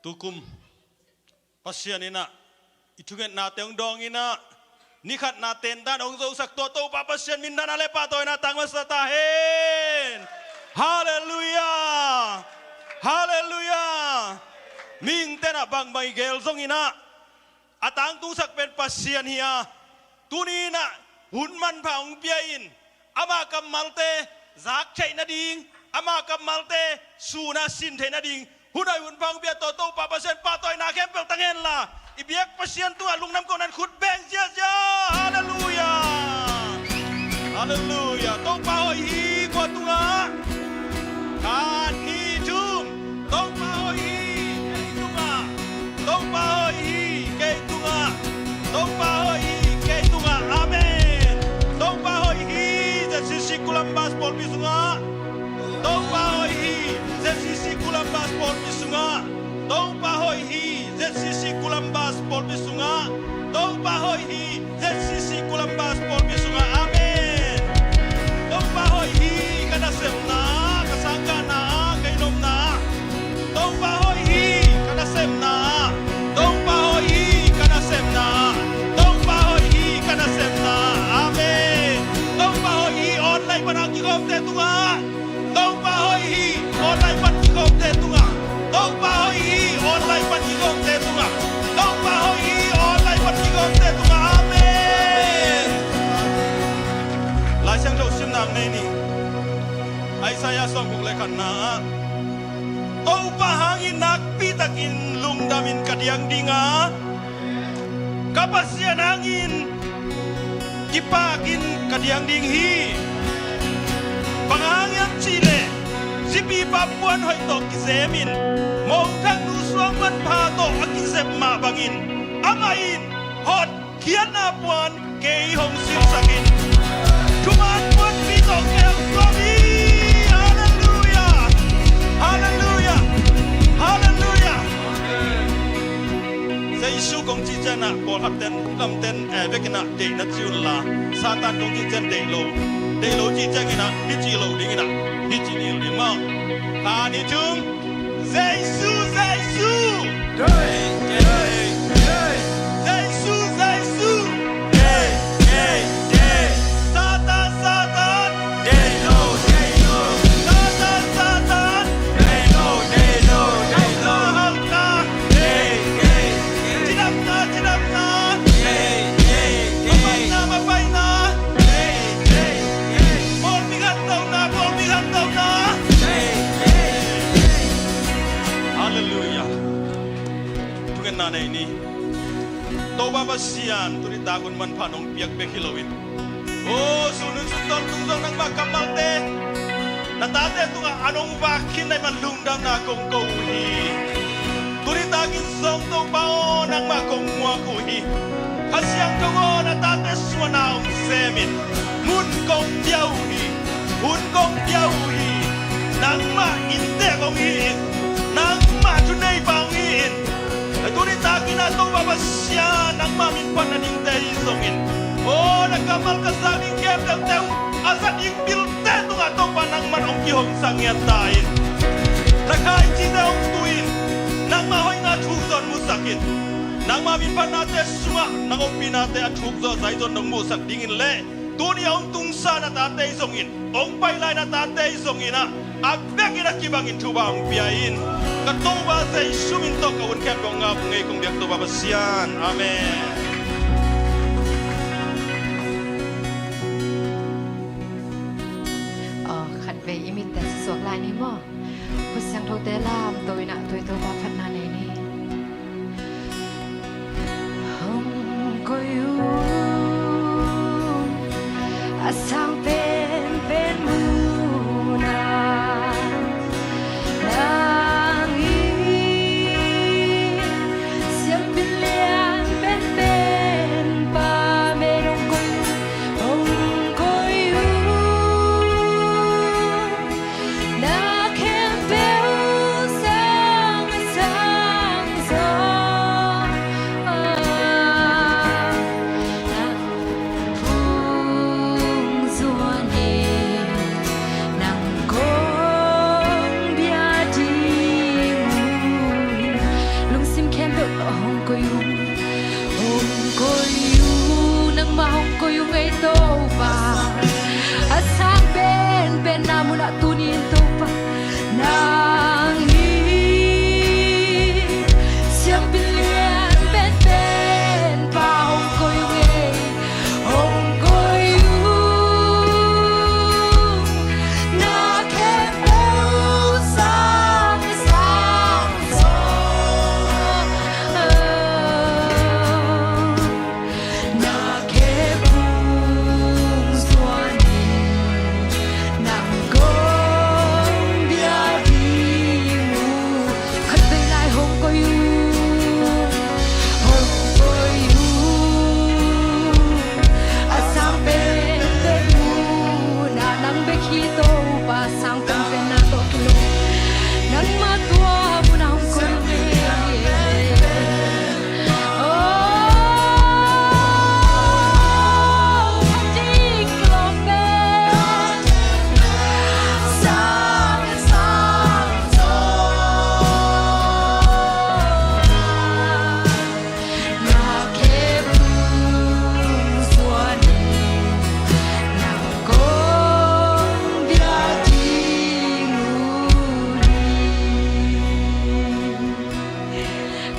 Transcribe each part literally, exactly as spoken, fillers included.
Tukum Pasian in ah i thungetnate hong dawng in ah, ni khatna tentan hong zosak tua Topa Pasian minthang le pahtawina tang masa ta hen. Halleluiah. Halleluiah. Mihingte in ah bangbang i geel zongin ah, a tangtungsak pen Pasian hi a, tuni in ah hun manpha hong pia in, ama kammalte zak theih nading, ama kammalte sun ah sin theih nading hun hoih hun pha hong pia tawh Topa Pasian pahtawina khempeuh tang hen la, i biak Pasian tungah lungdam ko nan khut beng ziazia. Halleluiah. Halleluiah. Topa hoih hi. Kua tungah? Khat, nih, thum. Topa hoih hi kei tungah. Topa hoih hi kei tungah. Topa hoih hi kei tungah. Amen. Topa hoih hi. Z C C Columbus pawlpi sungah. Topa hoih hi. Z C C Columbus pawlpi sungah. Topa hoih hi. Z C C Columbus pawlpi sungah. Topa hoih hi. Z C C Columbus pawlpi sungah. Amen. Topa hoih hi. Ka nasepna, ka sangkahna, ka innopna. Topa hoih hi. Ka nasepna. Topa hoih hi. Ka nasepna. Topa hoih hi. Ka nasepna. Amen. Topa hoih hi. Online pan a kikhawmte tungah. Topa hoih hi. Online pan kikhawmte tungah. Topa hoih hi. Online pan kikhawmte tungah. Topa hoih hi. Online pan kikhawmte tungah. Amen. Lai Siangtho simna nei ni. Isaiah sawmguk le khatna ah, Topa hangin nakpitakin lungdamin ka diang dinga, ka Pasian hangin kipakin ka diang ding hi. Bang hang hiam cihleh, zipipa puan hoih tawh kizemin, mongthangnu suang manpha tawh a kizep mah bangin, amah in hotkhiatna puan kei hong simsakin, thuman puanpi tawh kei hong tuam hi. Halleluiah. Halleluiah. Halleluiah. Jesu kong cih ciangin ah, pawlkhat ten, lamten, eh, vekin ah deih na ci un la, Satan kong cih ciang deih lo, deih lo cih ciangin ah hih ci lo dingin ah, hih ci ni lo ding maw? Khat, nih, thum. Jesu, Jesu. Deih, deih, deih. Jesu, Jesu. Deih, deih, deih. Satan, Satan. Deih lo, deih lo. Satan, Satan. Deih lo, deih lo, deih lo. Halta, halta. Deih, deih, deih. Cidamna, cidamna. Deih, deih, deih. Mapaina, mapaina. Deih, deih, deih. Pawlpi khantohna, pawlpi khantohna. Deih, deih, deih. Halleluiah. Thungetna nei ni. Topa Pasian, tuni tak hun manpha nong piak bek hi loin, aw, sun hun sun tawntung zong nangmah kammalte na tate tungah a nong vak khin na hih man lungdamna kong ko uh hi. Tuni takin zong Topa aw, nangmah kong muak uh hi. Kha Siangtho aw, na tate sungah na hong semin, mun kong pia uh hi. Hun kong pia uh hi. Nangmah inntek hong hi in, nangmah thuneipa hong hi in. Tuni takin ah Topa Pasian, nangmah min phat na dingte hi zongin, aw, na kammal ka zak ding khempeuhte uh a za ding pilte tungah Topa nangman hong kihong sak ngiat ta in. Na khaicite hong tu in, nangmah hoihna thuk zawh musak in. Nangmah min phatnate sungah nang ompihnate a thuk zawh zai zong nong musak dingin le, tuni a hong tungsa na tate hi zongin, hong pai lai na tate hi zongin ah, a bekin a kibangin thupha hong pia in. Ka Topa Jesu min tawh ka hun khempeuh hong ngap ngei kong biak Topa Pasian. Amen. Aw, khatvei i mitte suak lai ni maw? Khut siangthote lamto in ah tui Topa phatna nei ni. Hong koih un a sang penpen munah, nang in siampi lian penpen pa mah hong koih un, hong koih un. Na khempeuh sang a sang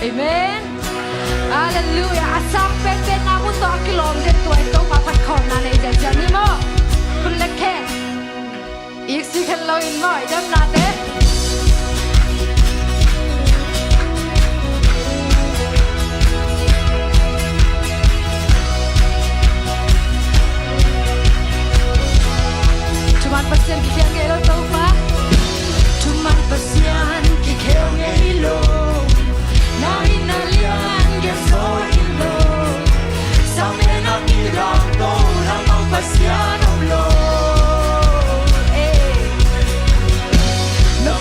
Amen. Halleluiah. A sang penpen na mun tawh a kilawm den tua in Topa phat khawmna nei ziahziah ni maw. Khut le khe. Iksi khen lo in maw i damnate. Thuman Pasian kikhel ngei lo Topa. Thuman Pasian kikhel ngei lo. Na in na lian gen zo in lo. Sang ne na ki dang to na mang Pasian om lo. Eh. No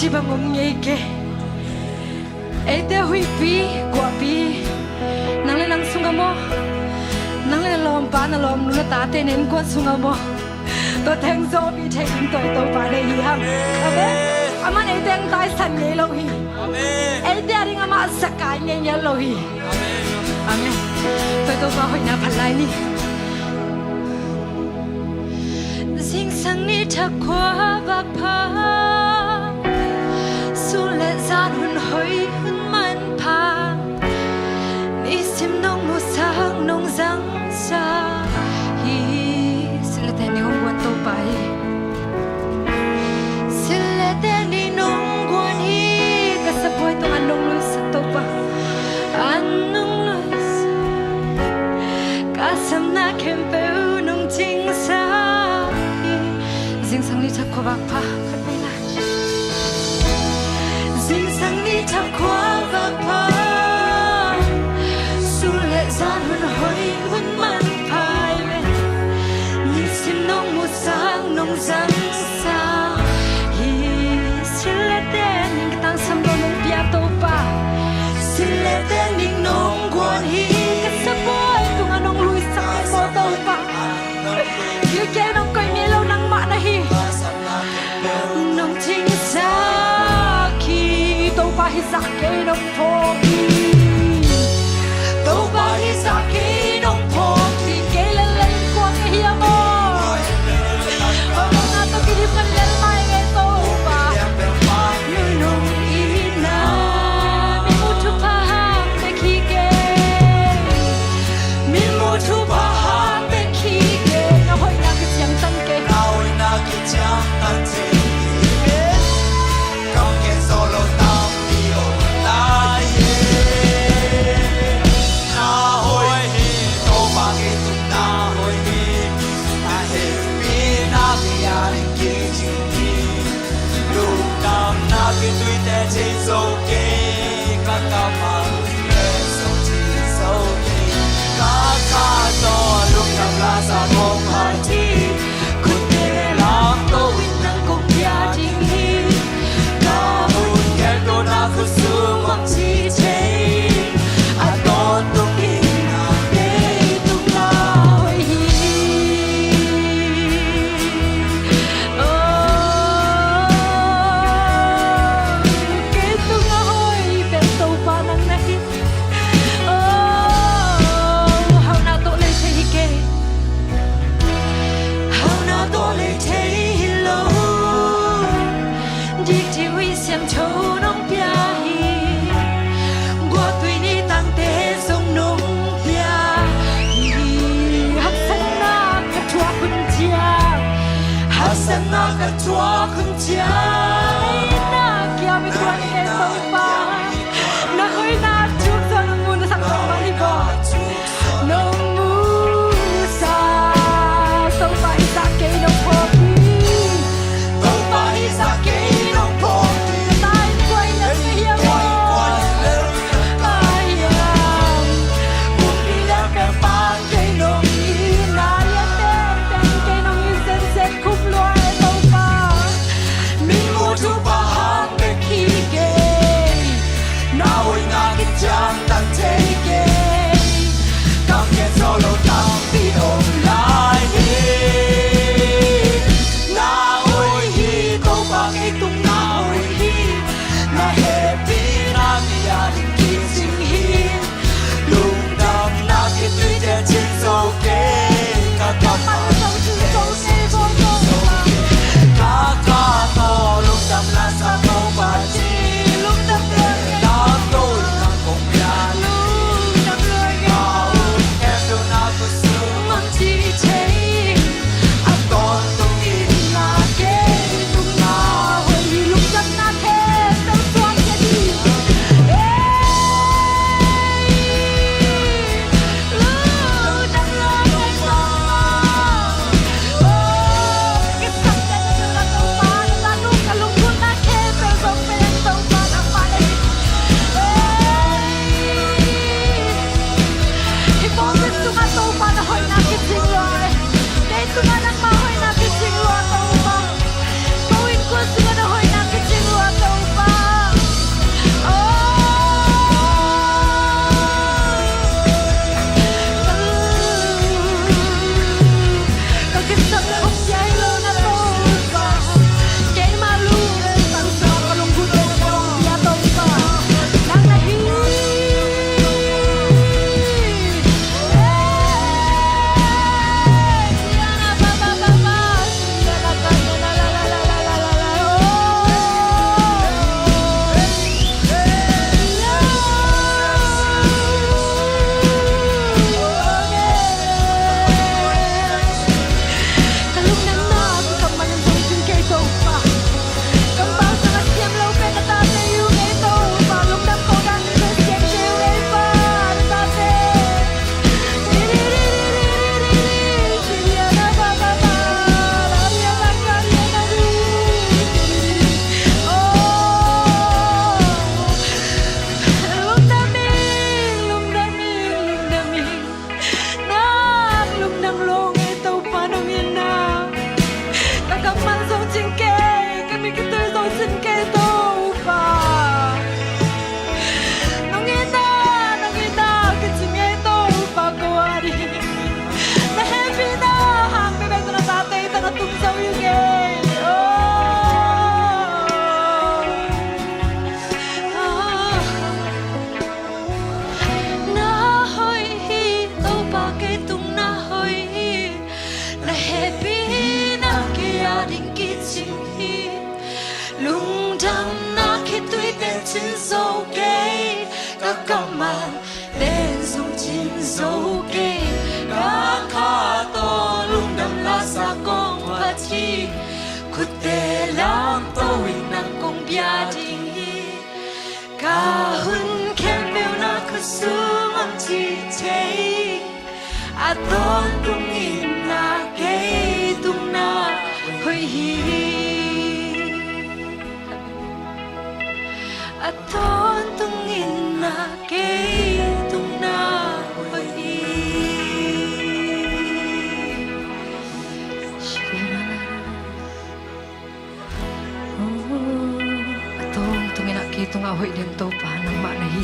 Ci bang om ngei kei. Eite huihpi guahpi, nang le nang sungah maw, nang le na lawmpa, na lawmnu, na tate, na innkuan sungah maw, tua teng zawhpih thei ding tua Topa deih hi hang. Amen. Amen. Aman eite ang taisan ngei lo hi. Amen. Eite a ding amah zakai ngei ngiat lo hi. Amen. Amen. Tua Topa hoihna phat lai ni. Zingsang ni thak khua vak pha, sun le zan hun hoih hun manpha, nisim nong musak nong zangsa hi. Silate ning hong guan Topa hi. Silate ning nong guan hi. Ka sabuai tungah nong luisak Topa, an nong luisak, ka samna khempeuh nong cingsa hi. Zingsang ni thak khua vak pha. Khat vei lai. Zingsang ni thak khua vak pha, sun le zan hun hoih hun manpha, nisim nong musak nong zangsa hi. Silate ning ka tangsam lo nong pia Topa, silate ning nong guan hi. Ka sabuai tungah nong luisak maw Topa. Gilkial nong koih ngei lo, nangmah na hi. Nong cingsak hi. Topa hi zah kei nong phawk hi. Topa hi zah kei nong phawk hi. Kei lel lel kua ka hiam aw. Aw, na tawh kidim ngan lel mai ngei Topa. Nui nong itna, mi mu thupha hang bek hi kei. Mi mu thupha hang bek hi kei. Na hoihna kiciangtan kei. Na hoihna kiciangtan kei. Kam ken solo tampi om lai. Na hoih hi, Topa kei tung na hoih hi. Na hehpihna kei a ding kicing hi. Lungdamna kituite thei zo kei, ka kammal le song ci zo kei. Ka kha tawh lungdam la sa kong phat hi. Khutme lam ko in nang kong pia ding hi. Ka hun khelto na khut sung hong ci thei. A tawntung in a kei tung na hoih hi. Oh, kei tung a hoih pen Topa nang na hi. Oh, hauhna tawh lei thei hi kei. Hauhna tawh lei thei hi lo. Dik ding uh i siangtho nong pia hi. zo kei, ka kammal ten zong cing zo kei. Ka kha tawh lungdam lasa kong phat hi. Khutte lamto in nang kong bia ding hi. Ka hun khempeuh na khutsung om ci thei. A tawntung in na kei tungah hoih hi. A tawntung in na kei tungah hoih hi. A tawntung in ah kei tungah hoih den Topa nangmah na hi.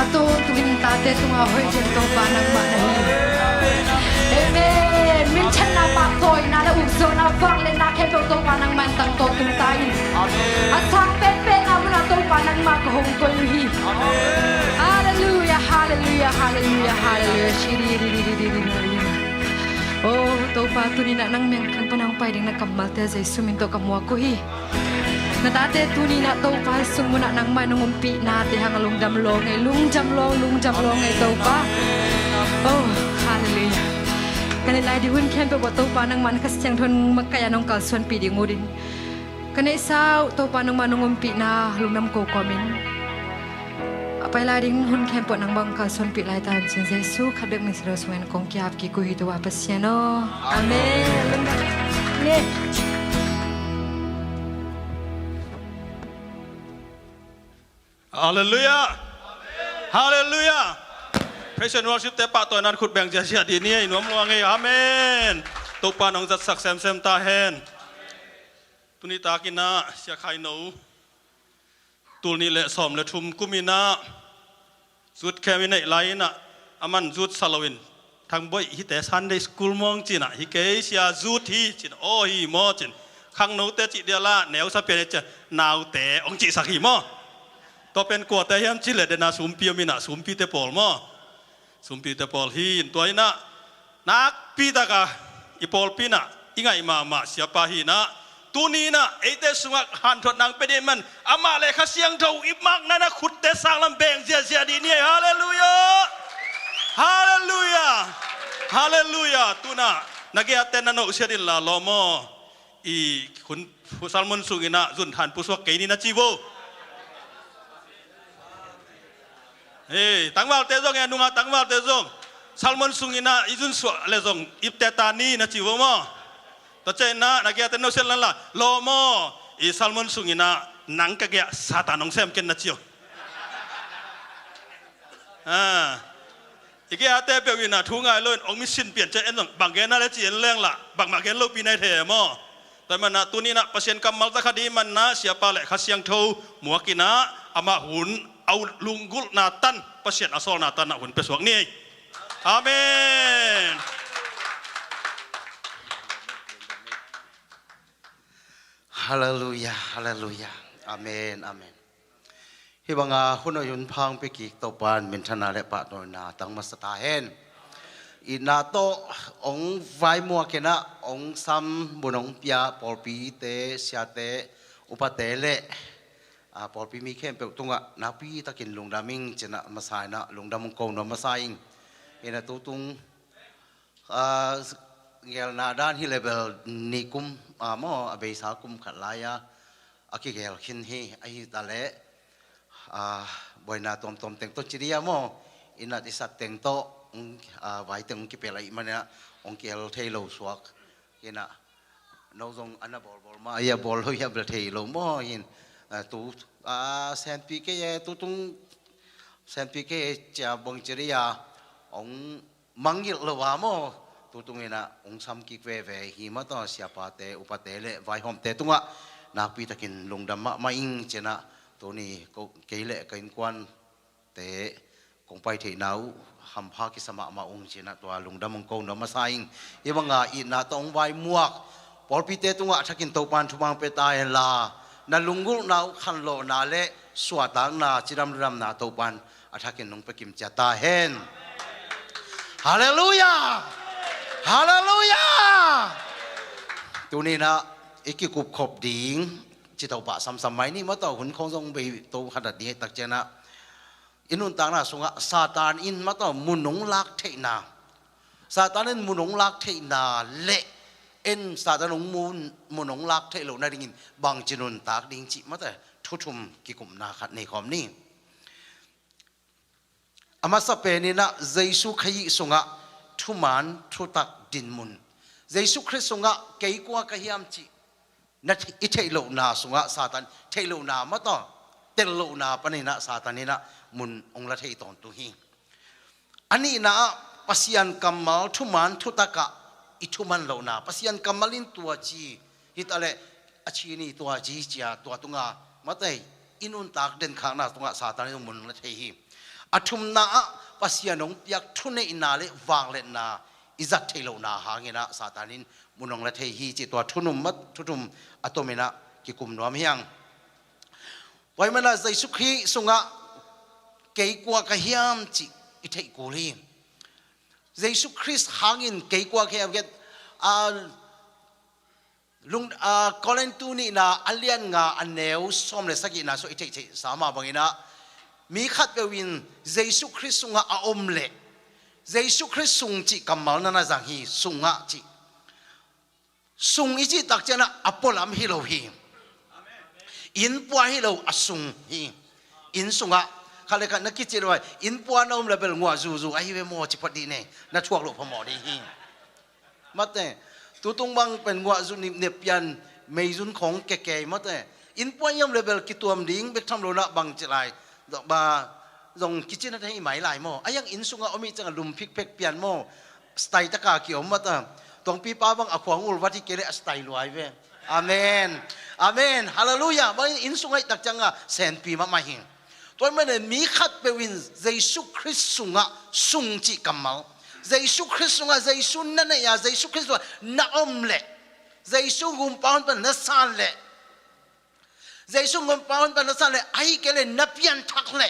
A tawntung in tate tungah hoih den Topa nangmah na hi. Amen. Minthanna, pahtawina, na ukzawhna, vangliatna khempeuh Topa nangmah in tangtawn tung ta in. A sang penpenna munah Topa nangmah ka hong koih uh hi. Halleluia, halleluia, halleluia, halleluia. Oh Topa, tuni-in ah nang meng khang pan hong pai ding na kammalte Jesu min tawh ka muak uh hi. Na tate tuni-in ah Topa sung munah nangmah in hong ompih nate hang a lungdam lawng ei, lungdam lawng, lungdam lawng ei Topa. Oh, halleluia. Ka neih lai ding hun khempeuh ah Topa nangmah in Kha Siangtho in makaih a nong kalsuanpih ding uh ding. Ka neihsa uh Topa nangmah in hong ompihna lungdam ko kawmin. A pai lai ding hun khempeuh nangmah in kalsuanpih lai ta in cin Jesu khat bek min siang lo sungin kong ki-ap kik uh hi Topa Pasian aw. Amen. Amen. Halleluia. Halleluia. Praise and worship te pahtawina in khut beng ziahziah dih ni ei, nuam lua ngei. Amen. Topa in hong zatsak semsem ta hen. Tuni takin ah Sia Khai No tul nih le sawm le thum kumin ah zut khem i neih lai-in ah, aman zut sa loin, Thang Boih, hihte Sunday school mawng ci-in ah, hi kei sia, zut hi ci-in, aw hi maw ci-in, khangnote cih dial ah neu sa pian hi ci-in, naute hong cihsak hi maw. Tua pen kuate hiam cih leh dena sumpi om in ah, sumpite pawl maw. Sumpite pawl hi in, tua in ah nakpi takin i pawlpi in ah i ngaih mahmah siapa hi in ah, tuni in ah eite sungah hanthotna hong pia ding ahih manin amah le Kha Siangtho i makna in ah khutte sanglam beng ziahziah dih ni ei. Halleluia. Halleluia. Halleluia. Tu-in ah na gei-ate na nohsiat inla, lawm aw, i hun, sermon sungin ah zunthan pusuak kei ni na ci vo. Hei, tangvalte zong, e, nungah tangvalte zong, sermon sungin ah i zunsuah le zong ipte ta ni na ci vo maw. Tua ciangin ah na gei-ate nohsiat inla, lawm aw, i sermon sungin ah nang ka gei-ah Satan hong sem ken na ci aw. Ah. I gei-ate peuh in ah thu ngai loin hong mi sin pian ciang en zong bang gen na le ci en leng lah, bangmah gen lopi na hi thei maw. Tua ahih manin ah tuni in ah Pasian kammal za kha ding ahih manin ah siapa le Kha Siangtho muak in ah amah hun a lunggulhna tan, Pasian a sawlna tan ah hun pia suak ni ei. Amen. Halleluia, halleluia. Amen, amen. Hih banga hun hoih hun pha hong pia kik Topa in minthanna le pahtawina tang masa ta hen. Itna tawh hong vaimuak in ah, hong sam bun hong pia pawlpite, siate, upate le, ah, pawlpi mi khempeuh tungah nakpi takin lungdam ing ci-in ah masa in ah lungdam hong ko nuam masa ing. Hi in ah tutung, ah, gelna dan hi leh bel nikum, ah, maw, a beisa kum khat lai-a a kigel khin hi, ahi ta leh, ah, buaina tuamtuam teng tawh ci dih a maw, i nat i sat teng tawh, mm, ah, vai teng hong kipel ahih manin ah hong kihel thei lo suak. Hi in ah no zong a na bawlbawl mah hi a, bawl lo hi a bel thei lo maw. Hi in, ah, tu, ah, senpi kei e, tutung senpi kei e ci-a bang ci dih a, hong mangngilh lo a maw, tutung in ah hong sam kik veve hi mah tawh siapate, upate le vaihawmte tungah nakpi takin lungdam mahmah ing ci-in ah tuni ko, kei le ka innkuante kong pai theihna uh hampha kisa mahmah ung ci-in ah tua lungdam hong ko nuam masa ing. Hih banga itna tawh hong vaimuak pawlpite tungah a thakin Topa in thupha hong pia ta henla, na lunggulhna uh khanlawhna le suahtakna, cidam ludamna Topa in a thakin nong pia kimcia ta hen. Halleluia! Halleluia! Tuni in ah i kikupkhop ding ci to pah samsam mai ni, mataw, hun khong zong bei to hadat ni. Tak cianah i nuntakna sungah Satan in, mataw, mun hong lak theihna, Satan in mun hong lak theihna le en Satan hong mun, mun hong lak theih loh nadingin bangci nuntak ding cih, mataw, thu thum kikumna khat nei khawm ni. A masa peninah Jesu Khrih sungah thuman thutak dinmun. Jesu Khrih sungah kei kua ka hiam cih na, i theih lohna sungah Satan, theih lohna mataw, tel lohna paninah Satan inah mun hong la thei tawntung hi. A nihna ah Pasian kammal thuman thutakah i thuman lohna, Pasian kammal in tua ci, hi taleh a ci ni tua ci cia, tua tunga, mataw, i nuntak denkhakna tungah Satan in mun la thei hi. A thumna ah Pasian hong piak thuneihna le vangliatna i zat theih lohna hanginah Satan in mun hong la thei hi cih tua thu thum, mat, thu thum a tominah kikum nuam hi hang. Tua ahih manah Jesu Khrih sungah kei kua ka hiam cih i theih kul hi. Jesu Khrih hangin kei kua ka hiam, get, a, lung, a, Korintu nihna a lian nga a neu sawm le sagihna sungah i theihtheihsa mah banginah mi khatpeuh in Jesu Khrih sungah a om leh, Jesu Khrih sung cih kammal na na zang hi, sungah cih. Sung i cih tak cianah a pualam hi lo hi. Inn pua hi lo, a sung hi. Inn sungah khat le khat na kicit lo a, inn pua na om le bel nguah zuzu ahi ve maw, ci phot dih ne, na thuak loh phamawh dih hi. Mate, tutung bang pen nguah zu nipnep pian, meizun khong kekei mate. Inn pua i om le bel kituam ding bek tham lo na bang ci lai. Ba, zong kici na thei mai lai maw? A yang inn sungah om i cangah lum phikphek pian maw? Stai taka kiom mata. Tuangpipa bang a khua ngul vat hi kei le a stai luai ve. Amen. Amen. Halleluiah. Bang inn sungah i tak cianga senpi mahmah hi. Tua ahih manin mi khatpeuh in Jesu Khrist sungah sung cih kammal, Jesu Khrist sungah Jesu na neih a, Jesu Khrist sungah na om leh, Jesu gumpa hon pan na san leh, Jesu gumpa hon pan na san leh, ahi kei leh na pianthak leh,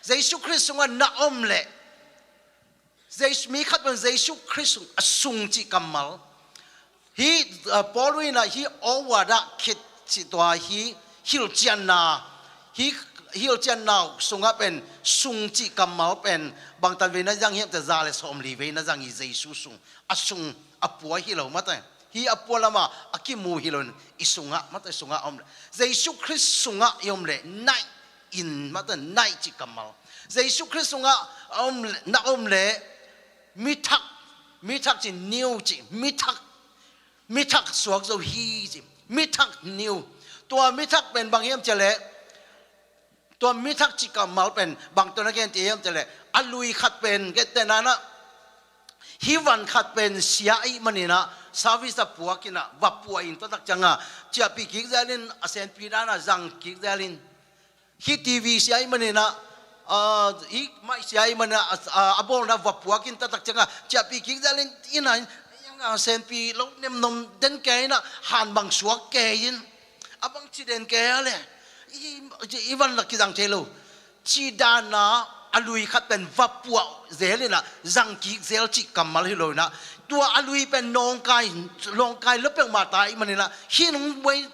Jesu Khrist sungah na om leh, Jesu, mi khat pan Jesu Khrist sung, a sung cih kammal. Hih, uh, Paul in ah hih awkward ah khit cih tua hih hilhcianna, hih hilhcianna sungah pen sung cih kammal pen bangtan vei na zang hiam cih leh za le sawmli vei na zang hi. Jesu sung, a sung a pua hi lo mate. Hih a pua lama a kimu hi lo in i sungah mate, sungah a om leh. Jesu Khrist sungah i om leh naih in mate, naih cih kammal. Jesu Khrist sungah a om leh, na om leh mithak, mithak cih new cih, mithak, mithak suak zo hi cih, mithak new. Tua mithak pen bang hiam cih leh, tua mithak cih kammal pen bang tawh na gen ti hiam cih leh, a lui khat pen, gen teh nanah, hih van khat pen sia ahih maninah service a puak inah va pua in tua tak cianga ciahpih kik zelin, a senpi danah zang kik zelin, hih T V sia ahih maninah, ah, hih mic sia ahih maninah, ah, a bawlna va puak in tua tak cianga ciahpih kik zelin, inah, ah, senpi lo nemnom den kei inah, han bang suak kei in, a bang ci den kei a leh i, i van lak kizang thei lo. Cih dana a lui khat pen va puah zel inah zang kik zel cih kammal hi lo inah, tua a lui pen nawngkai, nawngkai lo peuhmah ta ahih maninah, hih nung buai,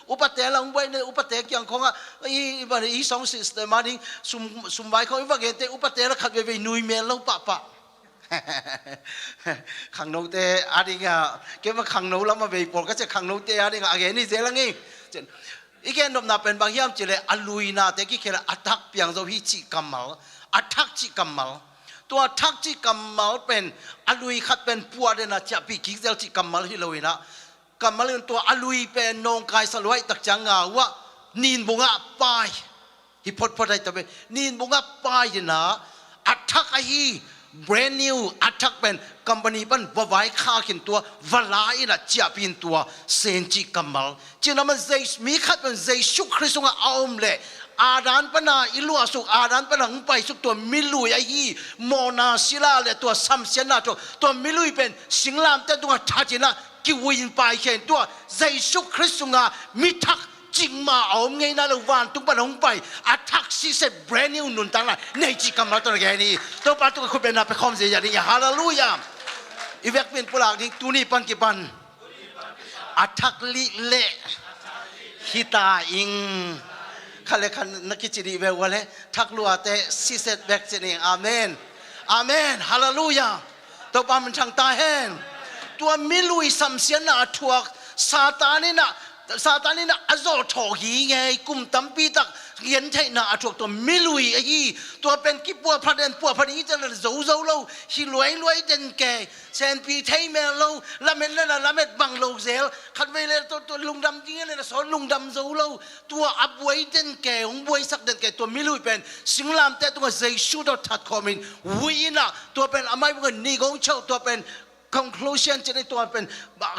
upate la hong buai ne, upate kiang khongah i, i, i sound system a ding sum, sumvai khong i va gen teh, upate la khat veivei nui mel lo pahpah. Khangnote a dingah, keima khangno lamah vei pawl ka cia, khangnote a dingah a gen hi zel ang hi. I gen nopna pen bang hiam cih leh, a luinate kikhel a thak piang zo hi cih kammal, a thak cih kammal. Tua thak cih kammal pen a lui khat pen puah dena ciahpih kik zel cih kammal hi lo inah, kammal in tua a lui pen nawngkaisa luai tak cianga uah ninbungah pai hi photphot ahi ta ve. Ninbungah pai inah a thak ahi, brand new, a thak pen company pan va vaikhak in tua va la inah ciahpih in tua sen cih kammal. Cih na man Jesu, mi khat pen Jesu Khrist sungah a om leh, Adam pana i luahsuk, Adam pana hong paisuk tua milui ahi, mawhna sila le tua samsiatna tua, tua milui pen singlamteh tungah that inah kiui in paikhia in tua Jesu Khrist sungah mithak cikmah a om ngeina lo, vantung pan hong pai, a thak siseh brand new nuntakna nei cih kammal tawh na gen hi. Topa tungah khutbetna pia khawm ziazia ding hi. Halleluiah. I vekpi in pulak ding, tuni pan kipan a thak lih leh Hi ta ing. Khat le khat na kici dih ve ua le, thak luate siset bek ci ning. Amen. Amen. Halleluiah. Topa min thang ta hen. Tua milui samsiatna a thuak, Satan in a, Satan in a, a zawh thawh hi ngei, kum tampi tak gentheihna a thuak tua milui ahi. Tua pen kipuahphat den, puahphat ding i cih leh zo zo lo, hi luailuai den kei, senpi thei mel lo, lamet le la lamet bang lo zel, khatvei le tua, tua lungdam ding le la sawn lungdam zo lo, tua a buai den kei, hong buaisak den kei, tua milui pen singlamteh tungah Jesu tawh that khawmin, vui in a, tua pen a maibang a ni gong chauh, tua pen conclusion ci ni, tua pen, ba,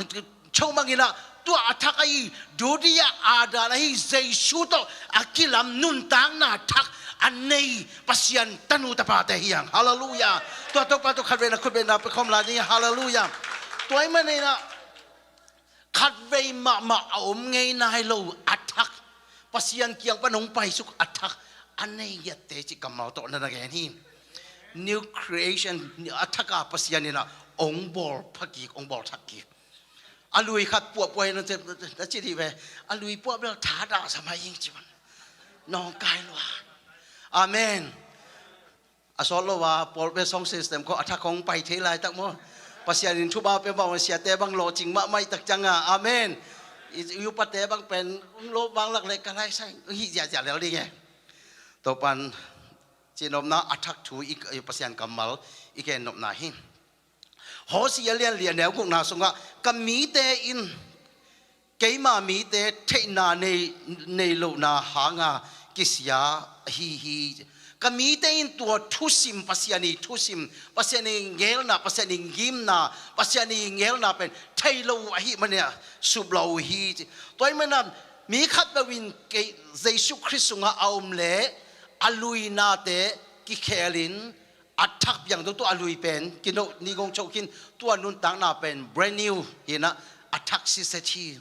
chauh mang in a, tua a thak ahi, dudia adan ahi, Jesu tawh a kilam nuntakna thak a nei Pasian tanu tapate hi hang. Halleluiah. Tua Topa tawh khatvei na khutbetna pia khawm lai ding. Halleluiah. Tua ahih manin a, khatvei mahmah a om ngei nai lo a thak, Pasian kiang pan hong paisuk a thak a nei ngiatte cih kammal tawh na na gen hi. New creation, a thak a Pasian in a hong bawl pha kik, hong bawl thak kik. A lui khat puahpuah in a ci, na ci dih ve. A lui puah bel thadah sa mai ing ci bang. Nawngkai lua. Amen. A sawt lo a, pawlpi sound system khawng a thak hong pai thei laitak maw. Pasian in thupha pia bang, siate bang lawhcing mahmah i tak ciang a. Amen. I, i upate bang pen, lo bang lak le ka lai sai. Hi ziahziah lel ding e. Topan, ci nopna a thak thu i, i Pasian kammal, i gen nopna hi. Hosea lian li a neu gukna sungah, ka mite in keima mite theihna nei, nei lohna hanga kisia ahi hi. Ka mite in tua thusim, Pasian i thusim, Pasian i ngelna, Pasian i ngimna, Pasian i ngelna pen thei lo ahih manin a sup lo uh hi. Tua ahih manin a mi khat peuh in kei Jesu Khrist sungah a om leh a luinate kikhelin a thak piang zo, tua a lui pen kino ni gong chauh khin, tua nuntakna pen brand new hi in a, a thak siset hi.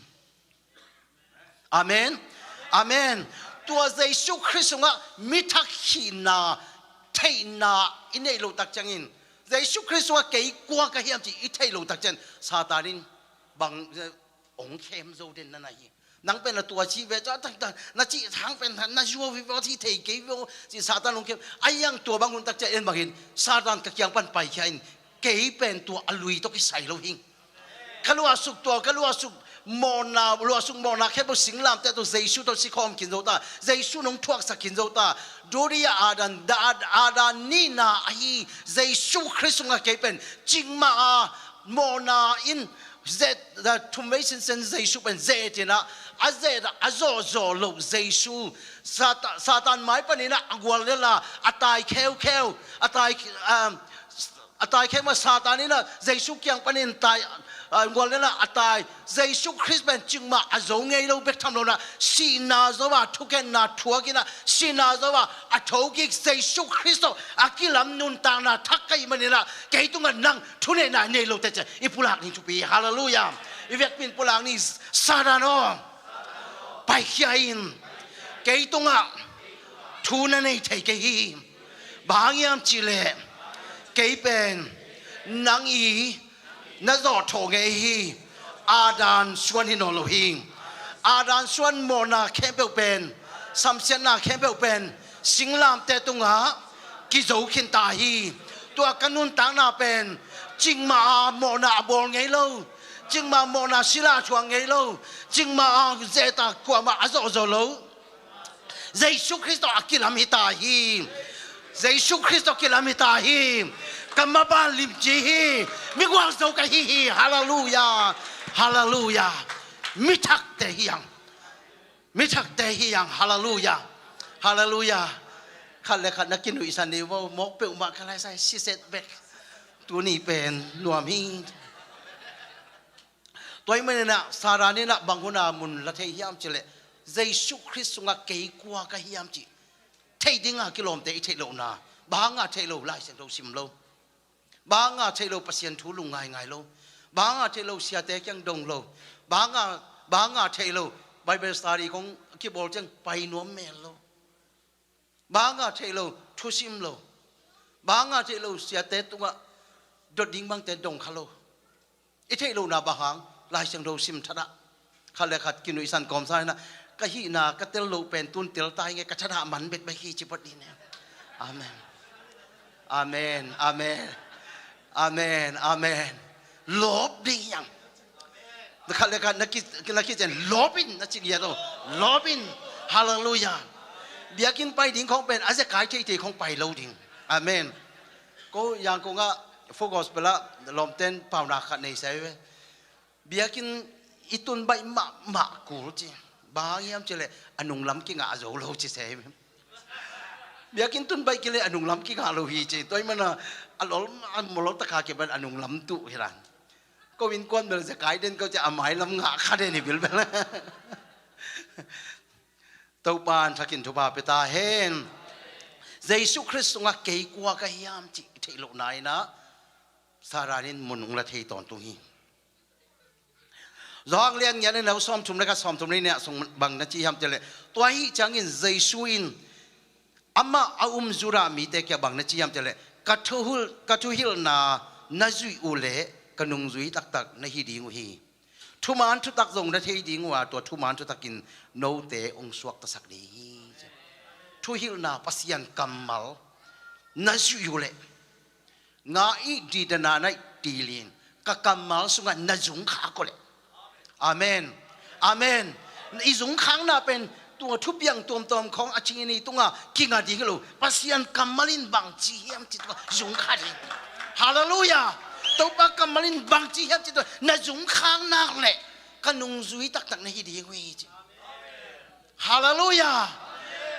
Amen. Amen. Tua Jesu Khrist sungah mi thak hihna theihna i neih loh tak ciangin, Jesu Khrist sungah kei kua ka hiam cih i theih loh tak ciang Satan in bang hong khem zo den na na hi. Nang pen na tua ci ve, tua tak tak, na cih hang pen na zuau vivo, ci thei kei vivo, ci Satan hong khem. A iang tua bang hun tak ciang en bangin Satan ka kiang pan paikhia in, kei pen tua a lui tawh kisai lo hing. Ka luahsuk tua, ka luahsuk mawhna, luahsuk mawhna khempeuh singlamteh tawh Jesu tawh sikhawm khin zo ta, Jesu nong thuaksak khin zo ta. Dudia adan, da, adan nihna ahi Jesu Khrist sungah kei pen cingmah a mawhna in zet, thumvei sinsen Jesu pen zet in a, a zet a, a zawhzawh loh Jesu. Satan, Satan mai panin a, a gual lel a, a tai kheukheu, a tai, um, a tai kheukheu a Satan in a, Jesu kiang panin tai, a gual lel a, a tai. Jesu Khrist pen cingmah a zo ngei lo bek tham lo in a, sihna zo a, thukhenna thuak in a, sihna zo a, a thokik Jesu Khrist tawh a kilam nuntakna thak ka hih manin a, kei tungah nang thuneihna nei lote ciang i pulak ning thupi. Halleluiah. I vekpi in pulak ning. Satan aw, paikhia in. Kei tungah thu na nei thei kei hi. Bang hang hiam cih leh kei pen nang i na zawhthawh ngei hi. Adan suan hi nawn lo hi. Adan suan mawhna khempeuh pen, samsiatna khempeuh pen singlamteh tungah kizo khin ta hi. Tua ka nuntakna pen cingmah a mawhna a bawl ngei lo, cingmah a mawhna sila thuak ngei lo, cingmah a zet a kuamah a zawhzawh lo. Jesu Khrist tawh a kilam hi ta hi. Jesu Khrist tawh kilam hi ta hi. Ka maban limci hi. Migual zo ka hi hi. Halleluiah. Halleluiah. Mi thakte hi hang. Mi thakte hi hang. Halleluiah. Halleluiah. Khat le khat na kinuihsan ni vo, mawk peuhmah ka lai sai siset bek. Tuni pen nuam hi. Tua ahih manin a, Satan in a bang hun a mun la thei hiam cih leh, Jesu Khrist sungah kei kua ka hiam cih thei ding a kilawmte i theih lohna. Bang hang a theih lo, Lai Siangtho sim lo. Bang hang a theih lo, Pasian thu lungngaingai lo. Bang hang a theih lo, siate kiang dong lo. Bang hang a, bang hang a theih lo, Bible study khawng kibawl ciang pai nuam mel lo. Bang hang a theih lo, thusim lo. Bang hang a theih lo, siate tungah dot ding bangte dong kha lo. I theih lohna bang hang, Lai Siangtho sim thadah. Khat le khat kinuihsan kawmsa in a, ka hihna ka tel loh pen tun tel ta hi nge, ka thadah man bet bek hi ci phot ding hi. Amen. Amen. Amen. Amen. Amen. Lawp ding hi hang. Na khat le khat na ki, na kician lawp in na ci ngiat lo. Lawp in. Halleluiah. Biakinn pai ding khong pen a zekai theithei khong pai lo ding. Amen. Ko Yangon ah Full Gospel ah lawmten paunak khat nei sa hi ve. Biakinn i tun baih mahmah kul ci. Bang hang hiam cih leh a nunglam kingah zo lo ci se hi. Biakinn tun baih kei leh a nunglam kingah lo hi ci. Tua ahih manin a lol, a mawlol taka kei ban a nunglam tuh hi dan. Ko innkuan bel zekai den ko ci a mailam ngah kha den hi bilbel. Topa'n thakin thupha pia ta hen. Jesu Khrist sungah kei kua ka hiam cih theih lohna in ah Satan in mun hong la thei tawntung hi. Johan lian giat a neu sawmthum le khat, sawmthum le nih ah sung bang na ci hiam cih leh, tua ahih ciangin Jesu in amah a um Judah mite kiangah bang na ci hiam cih leh, ka thuhil, ka thuhilhna na zuih uh leh ka nungzui taktak na hi ding uh hi. Thuman thutak zong na thei ding uh a, tua thuman thutak in note hong suaktasak ding hi. Thuhilhna, Pasian kammal na zuih uh leh, nga ih didana na ih tilin, ka kammal sungah na zungkhak uh leh. Amen. Amen. I zungkhakna pen tua thupiang tuamtuam khong a cingin i tungah kinga ding hi lo. Pasian kammal in bang ci hiam cih tungah zungkhak ding. Halleluiah. Topa kammal in bang ci hiam cih tungah na zungkhak nak leh ka nungzui taktak na hi ding uh hi ci. Halleluiah.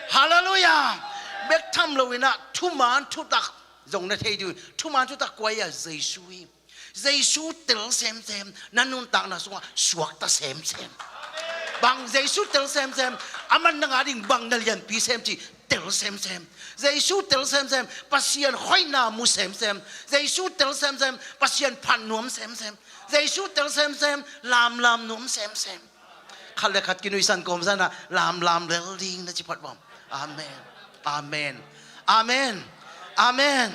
Halleluiah. Bek tham lo in ah thuman thutak zong na thei ding uh hi. Thuman thutak kua hi a, Jesu hi. Jesu tel semsem, na nuntakna sungah suakta semsem. Bang Jesu tel semsem, aman na ngah ding bang na lianpi sem cih tel semsem. Jesu tel semsem, Pasian hoihna mu semsem. Jesu tel semsem, Pasian phat nuam semsem. Jesu tel semsem, lamlam nuam semsem. Khat le khat kinuihsan kawmsan a lamlam lel ding na ci phot bawm. Amen. Amen. Amen. Amen.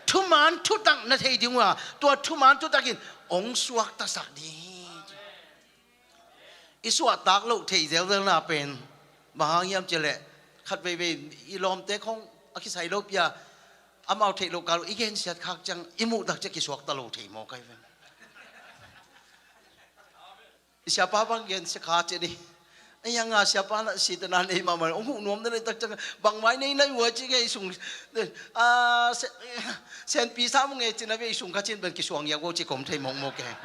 Thuman thutak na thei ding uh a, tua thuman thutak in hong suaktasak ding hi. I suahtak loh theih zelzelna pen bang hang hiam cih leh, khat veivei i lawmte khong a kisai lo pi a, amau theih loh kal uh i gensiat khak ciang i muh tak ciang kisuakta lo thei mawk ahi ve. I siapa bang gen sia kha ci ni. Ai hang a siapa na sitana nei mahmah, hong huh nuam na nei tak ciang bangmah nei na uh a ci nge i sung. A, se-, senpi sa mu nge ci na ve i sung kha cin pen kisuang yak uh ci kom thei mawkmawk e.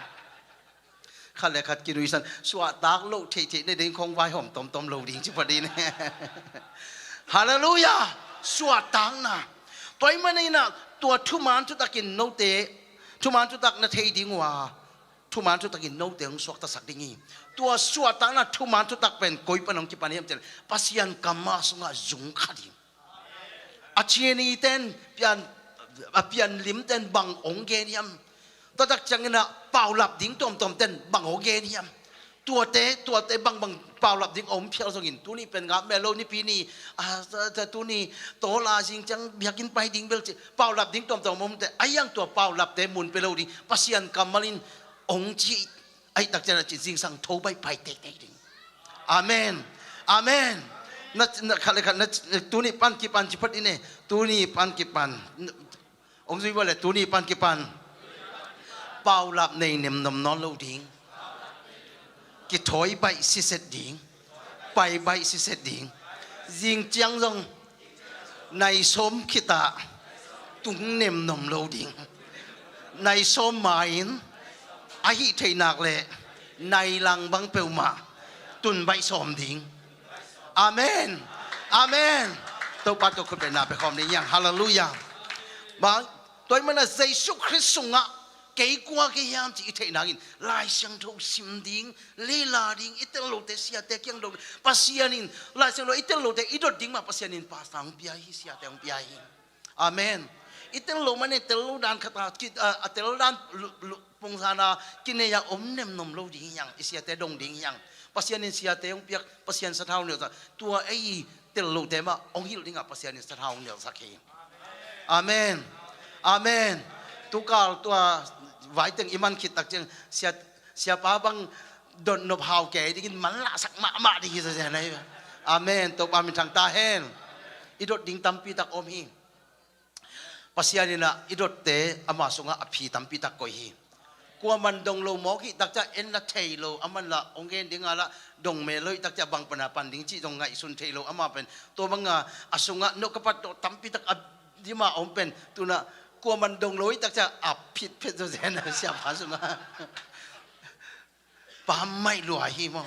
Khat le khat kinuihsan, suahtak loh theihtheih na ding khong vaihawm tomtom lo ding ci phot ding e. Halleluiah. Suahtakna. Tua ahih manin ah tua thuman thutak in note, thuman thutak na thei ding uh a, thuman thutak in note hong suaktasak ding hi. Tua suahtakna thuman thutak pen koi pan hong kipan hiam cih leh, Pasian kammal sungah zungkhak ding. A cianiten pian, a pianlimten bang hong gen hiam? Tua tak ciangin ah paulap ding tuamtuamten bang hong gen hiam? Tuate, tuate bangbang paulap ding a om phial zongin, tuni pen ngap mel lo, Nipi ni, a, ta, ta, tuni tawla zing ciang biakinn pai ding bel ci, paulap ding tuamtuam om te, a hiang tua paulapte mun pia lo ding, Pasian kammal in hong ci, ahih tak ciang a ci zingsang tho baih pai tektek ding. Amen. Amen. Na, na, khat le khat, na, tuni pan kipan ci phot in e, tuni pan kipan. Hong zui bawle, tuni pan kipan. Paulap nei nemnom nawn lo ding. Kithawi baih siset ding. Pai baih siset ding. Zing ciang zong nai sawm khit ah tung nemnom lo ding. Nai sawm ma-in ahih theih nak leh nai lang bang peuhmah tun baih sawm ding. Amen. Amen. Topa tawh khutbetna pia khawm ding hi hang. Halleluiah. Bang, tua ahih manin ah Jesu Khrist sungah kei kua ka hiam cih i theih nangin Lai Siangtho sim ding, lila ding, i tel lote siate kiang dong, Pasian in, Lai Siangtho i tel lote i dot ding mah Pasian in pastor hong pia hi, siate hong pia hi. Amen. I tel lo mah ne, tel lo dan khat a, ki, a, a tel dan lu, lu, pungzana kinei a om nemnom lo ding hi hang, i siate dong ding hi hang. Pasian in siate hong piak, Pasian sathau nelsak, tua ei tel lote mah hong hilh dingah Pasian in sathau hong nelsak hi. Amen. Amen. Tukal tua vaiteng i man khit tak ciang, sia, siapa bang dotnop hau kei dingin manlahsak mahmah ding hi zazen ahi. Amen. Topa min thang ta hen. I dot ding tampi tak om hi. Pasian in ah i dotte ama sungah a phi tampi tak koih hi. Kuaman dong lo mawk hih tak ciang en la thei lo, aman la hong gen ding a la dong mel lo hih tak ciang bang pana pan ding cih zong ngaihsun thei lo ama pen. Tua banga a sungah no ka pat dawh tampi tak a dima om pen. Tuna kuaman dong lo hih tak ciang a phit phet zawzen a siapa sungah pammaih lua hi maw?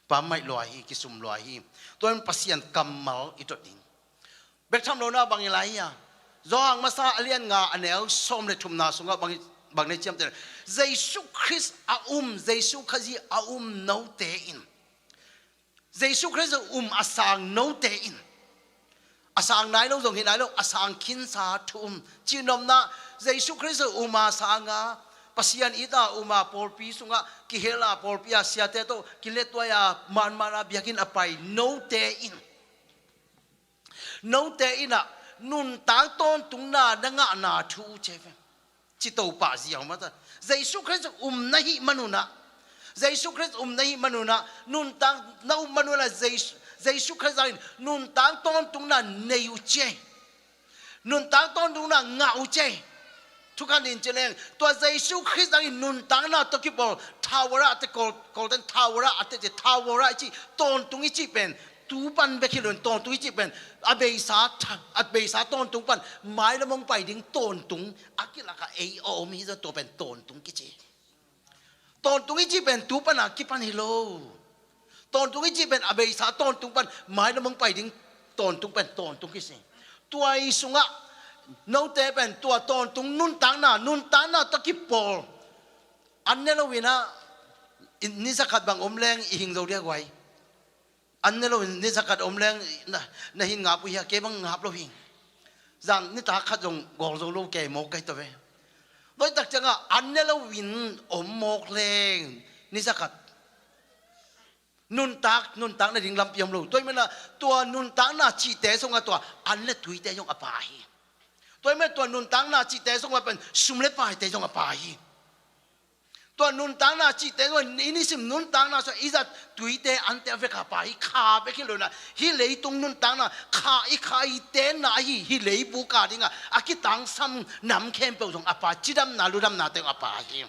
Pammaih lua hi, kisum lua hi. Tua in Pasian kammal i dot ding. Bek tham lo na bang i lai hi a. Johan masa a lian nga a neu sawm le thumna sungah bang, bang nei ciamteh. Jesu Khrist a um, Jesu Khazih a um note in. Jesu Khrist a um a sang note in. A sang nai lo zong hi nai lo, a sang khinsa thu um. Cihnopna, Jesu Khrist a um a sanga, Pasian it a um a pawlpi sungah, kihel a pawlpi a siate tawh, kilettuai a manman a biakinn a pai note in. Note in ah, nuntak tawntungna na ngahna thu uh ci ve. Ci Topa ziau mata. Jesu Khrist um na hih manun ah. Jesu Khrist um na hih manun ah. Nuntak na um manun ah Jesu, Jesu Khrist zangin nuntak tawntungna nei uh ci ei. Nuntak tawntungna ngah uh ci ei. Thukan in ci leng. Tua Jesu Khrist zangin nuntakna tawh kipawl. Thawara a te kawl, kawlten thawara a te ci. Thawara i ci. Tawntung i ci pen. Tu pan bek hi lo in tawntung i cih pen a beisa, a beisa tawntung pan mailam hong pai ding tawntung a kilak a ei a om hi zaw, tua pen tawntung kici. Tawntung i cih pen tu pan a kipan hi lo. Tawntung i cih pen a beisa tawntung pan mailam hong pai ding tawntung pen tawntung kici. Tua i sungah note pen tua tawntung nuntakna, nuntakna tawh kipawl an ne lo in ah, nisa khat bang om leng i hing zo dia guai. An ne lo in nisa khat om leng na, na hin ngap uh hia, kei bang ngap lo hi. Zan nitak khat zong gawl zo lo kei mawk kai ta ve. Tua i tak ciangah an ne lo in om mawk leng nisa khat nuntak, nuntak na ding lampi om lo. Tua i mana tua nuntakna cihte zongah tua an le tuite zong a pa hi. Tua i mana tua nuntakna cihte zongah pen sum le paite zong a pa hi. Tua nuntakna cihte zong i nisim nuntakna sua i zat tuite ante a vek a pa hi, kha bek hi lo in ah, hih leitung nuntakna kha i kha i tenna ahi, hih leibu ka dingah a kitangsam nam khempeuh zong a pa, cidamna ludamnate zong a pa hi.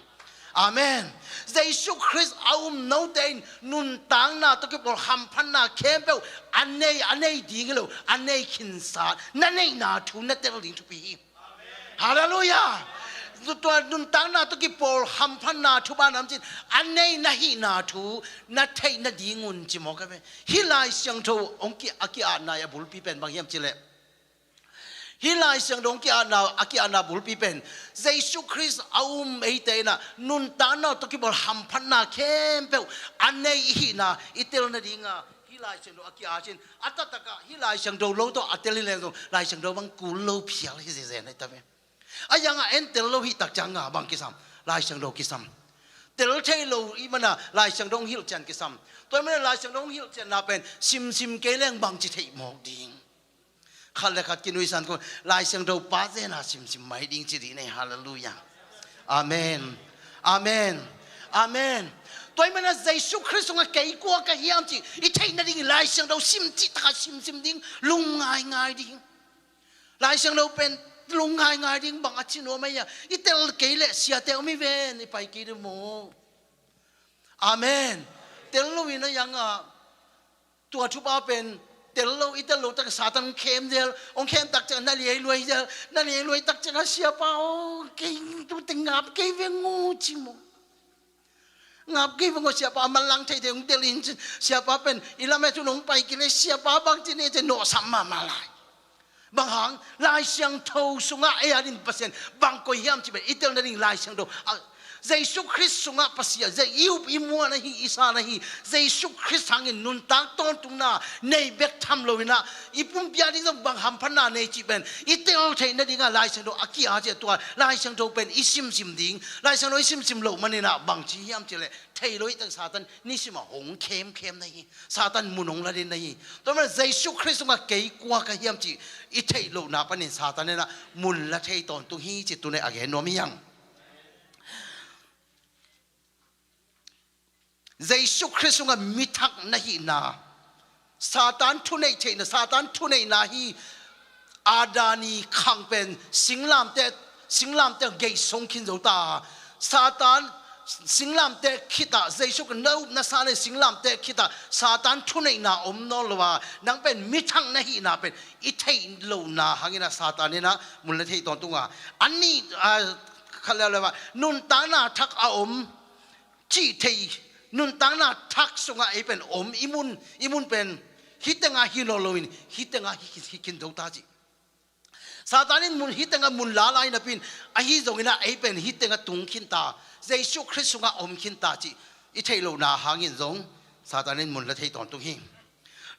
Amen. Jesu Khrist a um note in nuntakna tawh kipawl hamphatna khempeuh a nei, a nei ding hi lo, a nei khinsa, na neihna thu na tel ding thupi hi. Halleluiah. Tua nuntakna tawh kipawl hamphatna thupha nam cin a nei na hihna thu na theih nadingun ci mawk a ve. Hih Lai Siangtho hong ki, a ki-atna a bulpi pen bang hiam cileh? Hih Lai Siangtho hong ki-atna, a ki-atna bulpi pen Jesu Khrist a um eite in ah nuntakna tawh kipawl hamphatna khempeuh a nei i hihna i tel nadinga hih Lai Siangtho a ki-at cin. A taktakah hih Lai Siangtho lo tawh a tel hi leng zong Lai Siangtho bang kul lo phial hi zizen hi ta ve. A yangah en tel lo hih tak ciangah bang kisam? Lai Siangtho kisam. Tel thei lo i mana Lai Siangtho hong hilh cian kisam. Tua i mana Lai Siangtho hong hilh cianna pen simsim kei leng bangci theih mawk ding? Khat le khat kinuisan ko, Lai Siangtho pa zena simsim mai ding ci dih nei. Halleluiah. Amen. Amen. Amen. Tua i mana Jesu Khrist sungah kei kua ka hiam cih i theih nading Lai Siangtho sim cih takah simsim ding, lungngaingai ding. Lai Siangtho pen lungngaingai ding bang a ci nuam ahi a, i tel kei leh siate om hi ven, i pai kei ding maw? Amen. Tel lo in a yangah tua thupha pen tel lo, i tel lo tak Satan hong khem zel, hong khem tak ciang na liai luai zel, na liai luai tak ciang a siapa aw, kei tute ngap kei veng aw ci maw? Ngap kei veng aw, siapa a manlang theithei hong tel in cin, siapa pen i lamet hun hong pai kei leh siapa bangci nei te nawhsam mahmah lai. Bang hang? Lai Siangtho sungah ei a din Pasian bang koih hiam cih pen i tel nading Lai Siangtho a, Jesu Khrist sungah Pasian, Je-, i up i muan ahi, i san ahi Jesu Khrist hangin nuntak tawntungna nei bek tham lo in ah, i pumpi a ding zong bang hamphatna nei cih pen i tel theih nadingah Lai Siangtho a ki-at cih a, tua Lai Siangtho pen i simsim ding. Lai Siangtho i simsim loh manin ah bang ci hiam cih leh thei lo i tak Satan nisim a hong khemkhem na hi. Satan mun hong la den na hi. Tua mana Jesu Khrist sungah kei kua ka hiam cih i theih lohna panin Satan in ah mun la thei tawntung hi cih tuni a gen nuam hi hang. Jesu Khrist sungah mi thak na hihna, Satan thuneih theihna, Satan thuneihna hi. Adam i khang pen singlamteh, singlamteh geih song khin zo ta. Satan singlamteh khitah, Jesu Khrist na up na sa nei singlamteh khitah Satan thuneihna om nawn lo a, nang pen mi thak na hihna pen i theih lohna hangin ah Satan in ah mun la thei tawntung a. An nih, a, khat leuleu ah nuntakna thak a om cih thei, nuntakna thak sungah ei pen om i mun, i mun pen hih tengah hi nawn loin hih tengah hi, hi khin zo ta cih. Satan in mun hih tengah mun la lai napi in ahi zongin ah ei pen hih tengah tung khin ta, Jesu Khrist sungah om khin ta cih i theih lohna hangin zong Satan in mun la thei tawntung hi.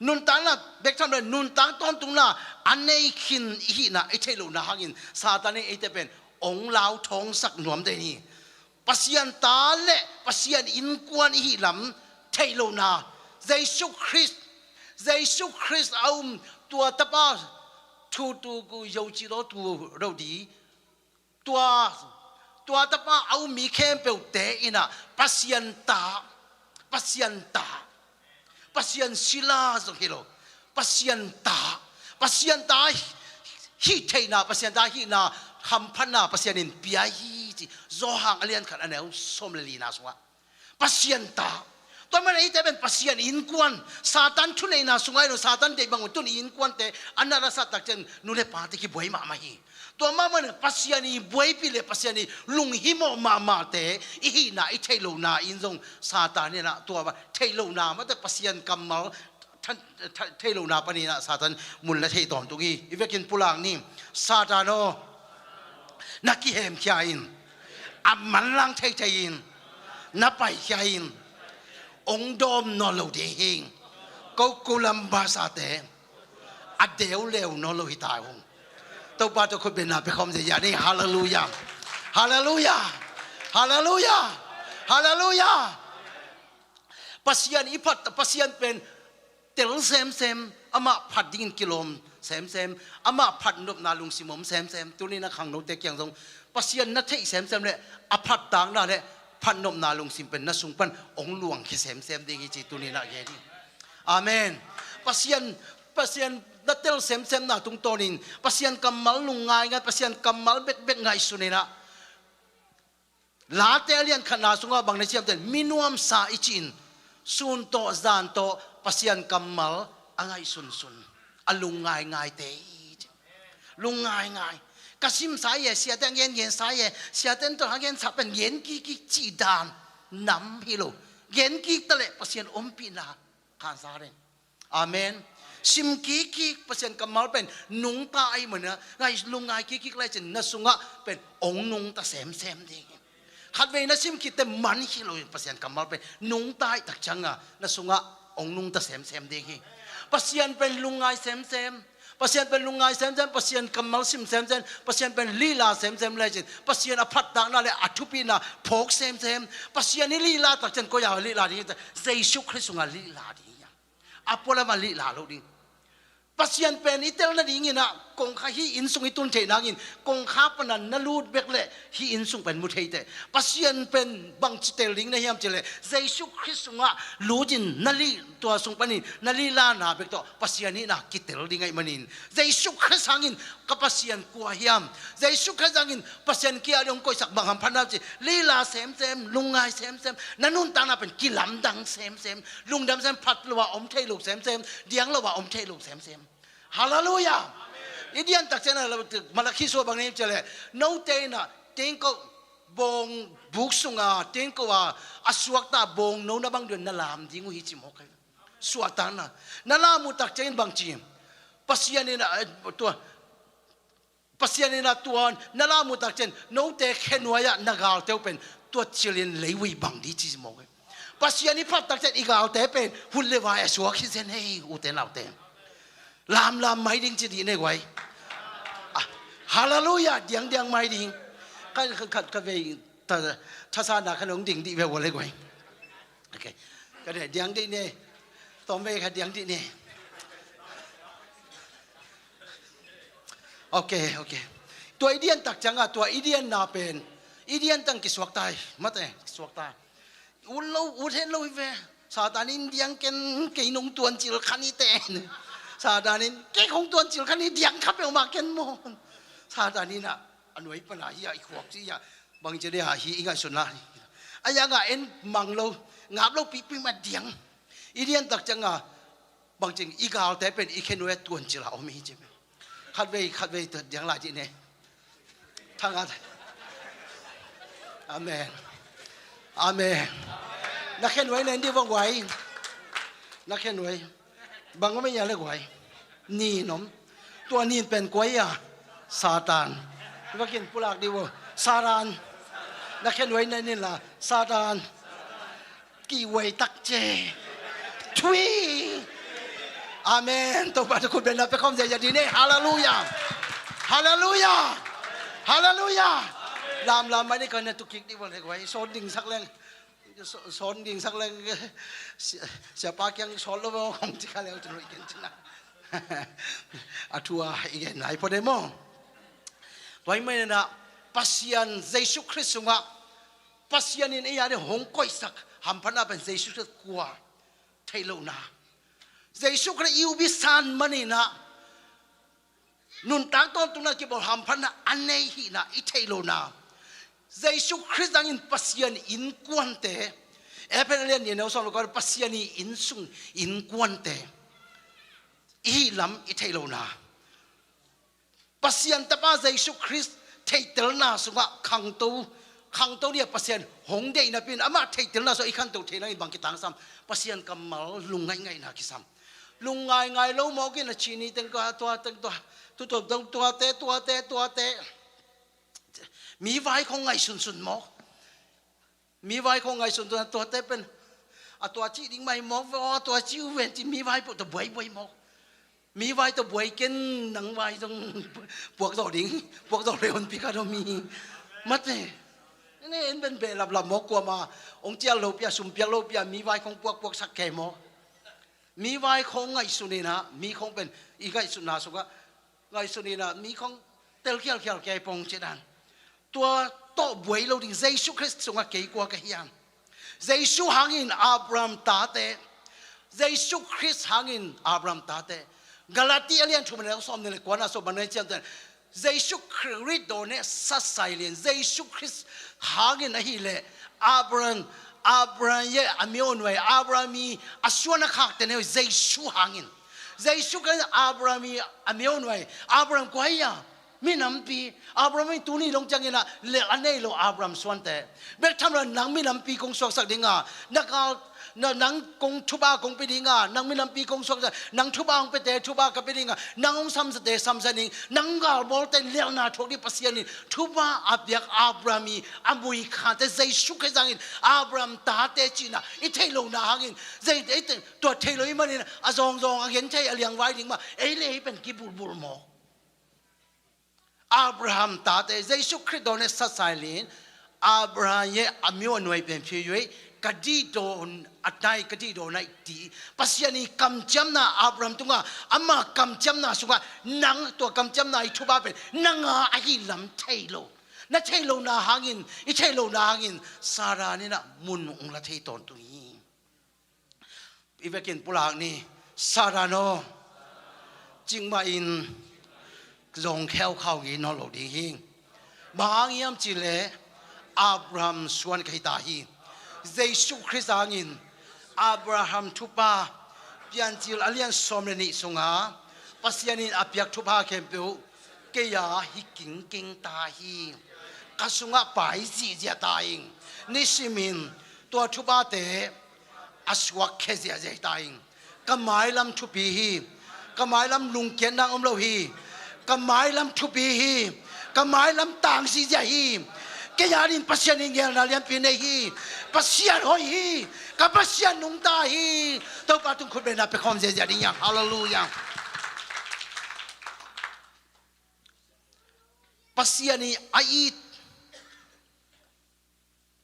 Nuntakna bek tham lo, nuntak tawntungna a nei khin i hihna i theih lohna hangin Satan in eite pen ong lau thawngsak nuam den hi. Pasian ta le Pasian innkuan i hih lam theih lohna, Jesu Khrist, Jesu Khrist a um tua tapa thu tu ku yo ci lo tu ro di, tua, tua tapa a um mi khempeuhte in ah Pasian ta, Pasian ta, Pasian sila zong hi lo, Pasian ta, Pasian ta hih theihna, Pasian ta hihna hamphatna Pasian in pia hi ci. Johan a lian khat a neu sawm le lina sungah Pasian ta. Tua manin eite pen Pasian innkuan, Satan thuneihna sungah i lo, Satan deih bang un tun i innkuante a na la sat tak ciang nu le pate kibuai mahmah hi. Tua mah manin Pasian i buaipih le Pasian i lunghimawh mahmahte i hihna i theih lohna in zong Satan in ah tua theih lohna mate Pasian kammal than-, tha-, theih lohna panin ah Satan mun la thei tawntung hi. I vekin pulak ni. Satan aw, na kihemkhia in, a manlang theithei in na paikhia in, ong dawm nawn lo ding hi. Ko kulam basate a deuleu nawn lo hi ta ung. Topa tawh khutbetna pia khawm zia ni. Halleluiah. Halleluiah. Halleluiah. Halleluiah. Pasian i phat, Pasian pen tel semsem, amah phat dingin kilawm semsem, amah phatnopna lungsim om semsem. Tuni na khangnote kiang zong Pasian na theih semsem le a phattakna le phatnopna lungsim pen na sung pan ong luangkhia semsem ding hi ci tuni na gen hi. Amen. Pasian, Pasian na tel semsemna tungtawnin Pasian kammal lungngaingai, Pasian kammal bekbek ngaihsun in ah Late a lian khatna sungah bang na ciamteh, mi nuamsa i cih in sun tawh zan tawh Pasian kammal a ngaihsunsun, a lungngaingaite hi ci. Lungngaingai. Ka simsa ye, siate a gengensa ye, siate in tawh a gensa pen gen kikkik cih dan nam hi lo. Gen kik taleh Pasian ompihna khansa den. Amen. Sim kikkik Pasian kammal pen nungta ahih manin ah, ngai lungngai kikkik lai cin na sungah pen ong nungta semsem ding hi. Khatvei na sim khitte man hi lo in Pasian kammal pen nungta ahih tak ciangin na sungah ong nungta semsem ding hi. Pasian pen lungngai semsem. Pasian pen lungngai semsem, Pasian kammal sim semsem, Pasian pen lila semsem lai cin Pasian a phattakna le a thupina phawk semsem. Pasian i lila tak ciang koi a lila ding hi ta, Jesu Khrist sungah lila ding hi. A pualam a lila lo ding. Pasian pen i tel nadingin ah kongkha hih inn sung i tun theih nangin kongkha pana na lut bek le hih inn sung pen mu thei teh. Pasian pen bangci tel ding na hiam cih leh Jesu Khrist sungah lutin na lih, tua sung panin na lilana bek tawh Pasian hihna kitel ding ahih manin Jesu Khrist hangin ka Pasian kua hiam? Jesu Khrist hangin Pasian kia dong koihsak bang hamphatna ci. Lila semsem, lungngai semsem, na nuntakna pen kilamdang semsem, lungdam sem, phat lo a om thei lo semsem, diang lo a om thei lo semsem. Halleluiah. I dian tak ciang a Malakhi sua bang nei ciang leh note in ah tengko bawng buk sunga tengko a a suakta bawng no na bang ding na lam ding uh hi ci mawk hi. Suahtakna na lam uh tak ciangin bang ci? Pasian in ah, eh, tua Pasian in ah tua na lam uh tak ciang note khenuai ah na galte uh pen tua cilin leivui bang ding ci mawk hi. Pasian i phat tak ciang i galte pen hun le vai a suak hi zen hei ute naute. Lamlam mai ding ci dih nei guai. Ah, halleluiah, diangdiang mai ding. Khat khat khat ka vei ta, thasana khat hong ding dih ve ua le guai. Ok. Ka deh diang dih nei. Tawm vei khat diang dih nei. Ok, ok. Tua i dian tak ciangah, tua i dianna pen i dian tang kisuakta hi, mate, kisuakta. Ut lo, ut hen lo hi ve. Satan in diang ken, kei nong tuancil khan hi ten. Satan in kei kong tuancil khan hi, diang kha peuhmah ken maw. Satan in ah, a nuai pana hi ah, i khuak ci hi ah. Bangci dia hi i ngaihsutna hi. A yanga en mang lo, ngap lo pihpih mah diang. I dian tak cianga bangcing i galte pen i khenuai tuancil a om hi ci. Khatvei khatvei ta diang lai ci ne. Thanga. Amen. Amen. Na khenuai nen di vong guai. Na khenuai. Bang om ia le guai. Nin om. Tua nin pen kua ia? Satan. Vakin pulak di vo. Satan. Na khenuai nen nin la. Satan. Kiwei tak ce. Thui. Amen. Topa tu khut bengna pe khawm zia zia di ne. Halleluia. Halleluia. Halleluia. Lam lam mai ni ka na tu kik di vo le guai. Son ding sak leng. Son ding sak leng. Sia, sia pa kiang son lo vo kong ci kha leu tu lo i gen ci na. A thua i gen nai po de mo. Tua i mai na Pasian Jesu Khrist sunga Pasian in ei a ding hong koihsak hamphatna pen Jesu Khrist kua thei lohna. Jesu Khrist i ubisan maninah nuntak tawntungna kibawl hamphatna a nei hihna i thei lohna. Jesu Khrist zangin Pasian innkuante, Efesa lian nih neu sawm lo ka Pasian i innsung innkuante i hih lam i thei lohna. Pasian Tapa Jesu Khrist theihtelna sungah khangto, khangto nia Pasian hong deih napi in amah theihtelna sungah i khanto theih nangin bang kitangsam? Pasian kammal lungngaih ngaihna kisam. Lungngai ngai lo mawk in a cini teng tua, tua teng tua, tutuam teng tuate, tuate, tuate. Mi vai khong ngaihsunsun mawk. Mi vai khong ngaihsun tua, tuate pen a tua cih ding mai mawk ve aw, a tua cih uh ven cih mi vai peuh tawh buaibuai mawk. Mi vai tawh buai ken, nang vai zong puak zawh ding, puak zawh le honpi khat om hi. Mate. Ne en ben behlaplap mawk, kuama hong cial lo pia, sum piak lo pia, mi vai khong puakpuak sak kei mawk. Mi vai khong ngaihsun inah, mi khong pen i ngaihsutna sungah ngaihsun inah mi khong tel khialkhial kei pong ci dan. Tua tawh buai lo ding, Jesu Khrist sungah kei kua ka hiam? Jesu hangin Abraham tate, Jesu Khrist hangin Abraham tate. Galati a lian thum neu sawm nih le kuana sawm bang nai ciamte. Jesu Khrist dawn e sasai lian, Jesu Khrist hangin ahileh Abraham, Abraham ye a myo nuai, Abraham i a suan a khakte neu Jesu hangin. Jesu Khrist Abraham i a myo nuai, Abraham kua ia? Minampi. Abraham in tuni dong ciangin ah lel a nei lo Abraham suante. Bek tham lo nang minampi kong suaksak dinga, na gal, na, nang kong thupha kong pia dinga, nang minampi kong suaksak, nang thupha hong piate thupha ka pia dinga, nang hong samsate samsa ding, nang galbawlte lelna thuak ding Pasian in thupha a piak Abraham i a mui khate Jesu Khrist hangin Abraham tate cihna i theih lohna hangin, Jesu, tua theih loh i manin a zawngzawng a gen thei a liangvai ding mah ei le ei pen kibulbul maw? Abraham tate, Jesu Khrist dawn e sasai lian, Abraham ye a myo nuai pen phi yui, ka dih dawn a nai, ka dih dawn a i ti. Pasian i kamciamna Abraham tunga, ama kamciamna sunga, nang tua kamciamna i thupha pen nanga ahi lam thei lo. Na thei lohna hangin, i thei lohna hangin Satan inah mun ung la thei tawntung hi. I vekin pulak ni, Satan aw, cikmah in zong kheukhau ngei nawn lo ding hi. Bang hang hiam cihleh Abraham suan ka hi ta hi. Jesu Khrist hangin Abraham thupha, Piancil a lian sawm le nih sunga Pasian in a piak thupha khempeuh kei a hi kingking ta hi. Ka sungah pai zihziah ta ing. Nisimin tua thuphate a suak khia ziahziah ta ing. Ka mailam thupi hi. Ka mailam lungkiatna om lo hi. Ka mailam thupi hi. Ka mailam tang zihziah hi. Kei a ding Pasian in ngelna lianpi nei hi. Pasian hoih hi. Ka Pasian nungta hi. Topa tung khutbetna pekhawm ziahziah ding hi hang. Halleluiah. Pasian i a it.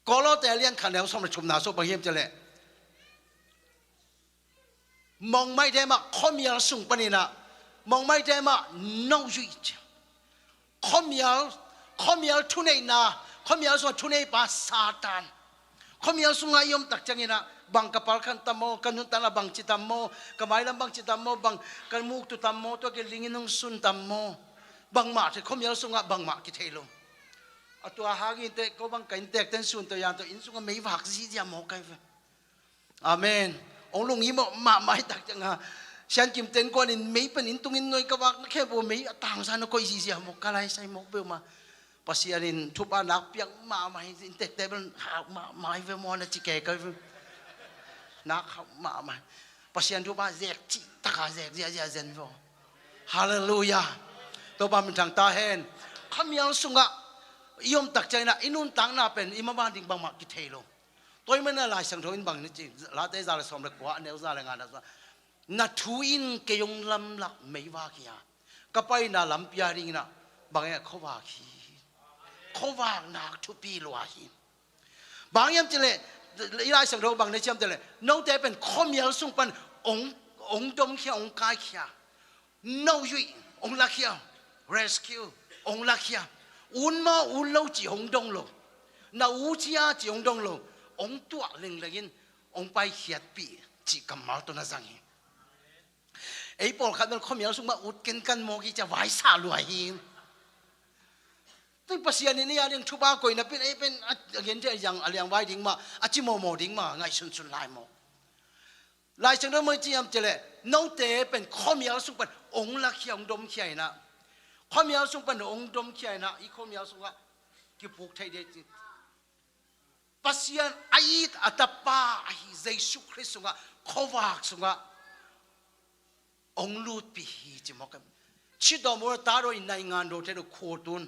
Kolose a lian khat neu sawm le thumna sung bang hiam cihleh, mawngmaite mah khuamial sung paninah mawngmaite mah no zuih ci. Khuamial, khuamial thuneihna, khuamial sungah thuneipa Satan. Khuamial sungah i om tak ciangin ah, bang ka palkhan tam maw, ka nuntakna bang ci tam maw, ka mailam bang ci tam maw, bang ka muktu tam maw, tua ka lingin hong sun tam maw, bangmah thei, khuamial sungah bangmah kithei lo. A tua hangin teh ko bang ka innteekte'n sun tawh yan tawh inn sungah meivak zihziah mawk ka hi ve. Amen. Hong lunghimawh mahmah hi tak ciangah, Sian Kim Ten Kuan in mei pen inn tungin nuai ka vak na khe bo, mei a tangsa na koih zihziah mawk, ka laisai mawk peuhmah. Pasian in thupha nak piak mahmah hi, innteekte bel hau mahmah hi ve maw na ci kei ka hi ve. Nak hau mahmah hi. Pasian thupha zek cih taka zek ziahziah zen ve aw. Halleluiah. Topa min thang ta hen. Khuamial sungah i om tak ciangin ah i nuntakna pen i maban ding bangmah kithei lo. Tua ahih manin ah Lai Siangtho in bang na ci, Late za le sawm le kua, a neu za le nga na sa, na thu in kei hong lamlak meivak hi a, ka paina lampi a dingin ah bang e, khuavak hi. Khuavak nak thupi lua hi. Bang hiam cih leh, i Lai Siangtho bang na ci hiam cih leh, note pen khuamial sung pan hong, hong domkhia, hong kaikhia, no yuih hong lakhia, rescue hong lakhia, ut maw ut lo cih hong dong lo, na ut hia cih hong dong lo, hong tuah lenglengin hong paikhiatpih cih kammal tawh na zang hi. Ei pawlkhat bel khuamial sung mah ut kenkan mawk hi ci a vaisa lua hi. Tua Pasian in ei a ding thupha koih napi in ei pen a, a gente a liangvai ding mah, a cimawhmawh ding mah ngaihsunsun lai mawk. Lai Siangtho in bang ci hiam cih leh, note pen khuamial sung pan hong lakhia, hong domkhia in ah, khuamial sung pan hong domkhia in ah, i khuamial sungah kipuk thei ding ci. Pasian a it a Tapa ahi Jesu Khrist sungah, khuavak sungah hong lutpih hi ci mawk em. Sodom Gomorrah ta dawi, naingan daw, te daw, khua tun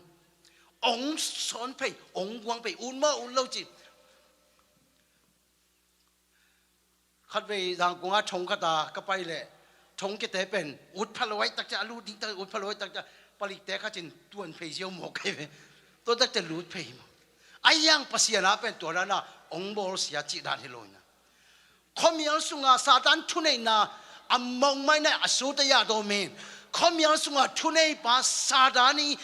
hong sawn phei, hong guang phei, ut maw ut lo ci. Khatvei Zangkong ah thong khat ah ka pai leh, thong kiate pen ut pha lo ahih tak ciang, a lut ding tak ut pha lo ahih tak ciang, palikte khat in tuan phei ziau mawk ka hi ve. Tua tak ciang lut phei hi mawk. Ahi hang Pasian a pen tua dan a hong bawlsia cih dan hi lo in ah, khuamial sungah Satan thuneihna a mawngmaina a sut a yah dawm in, khuamial sungah thuneipa Satan i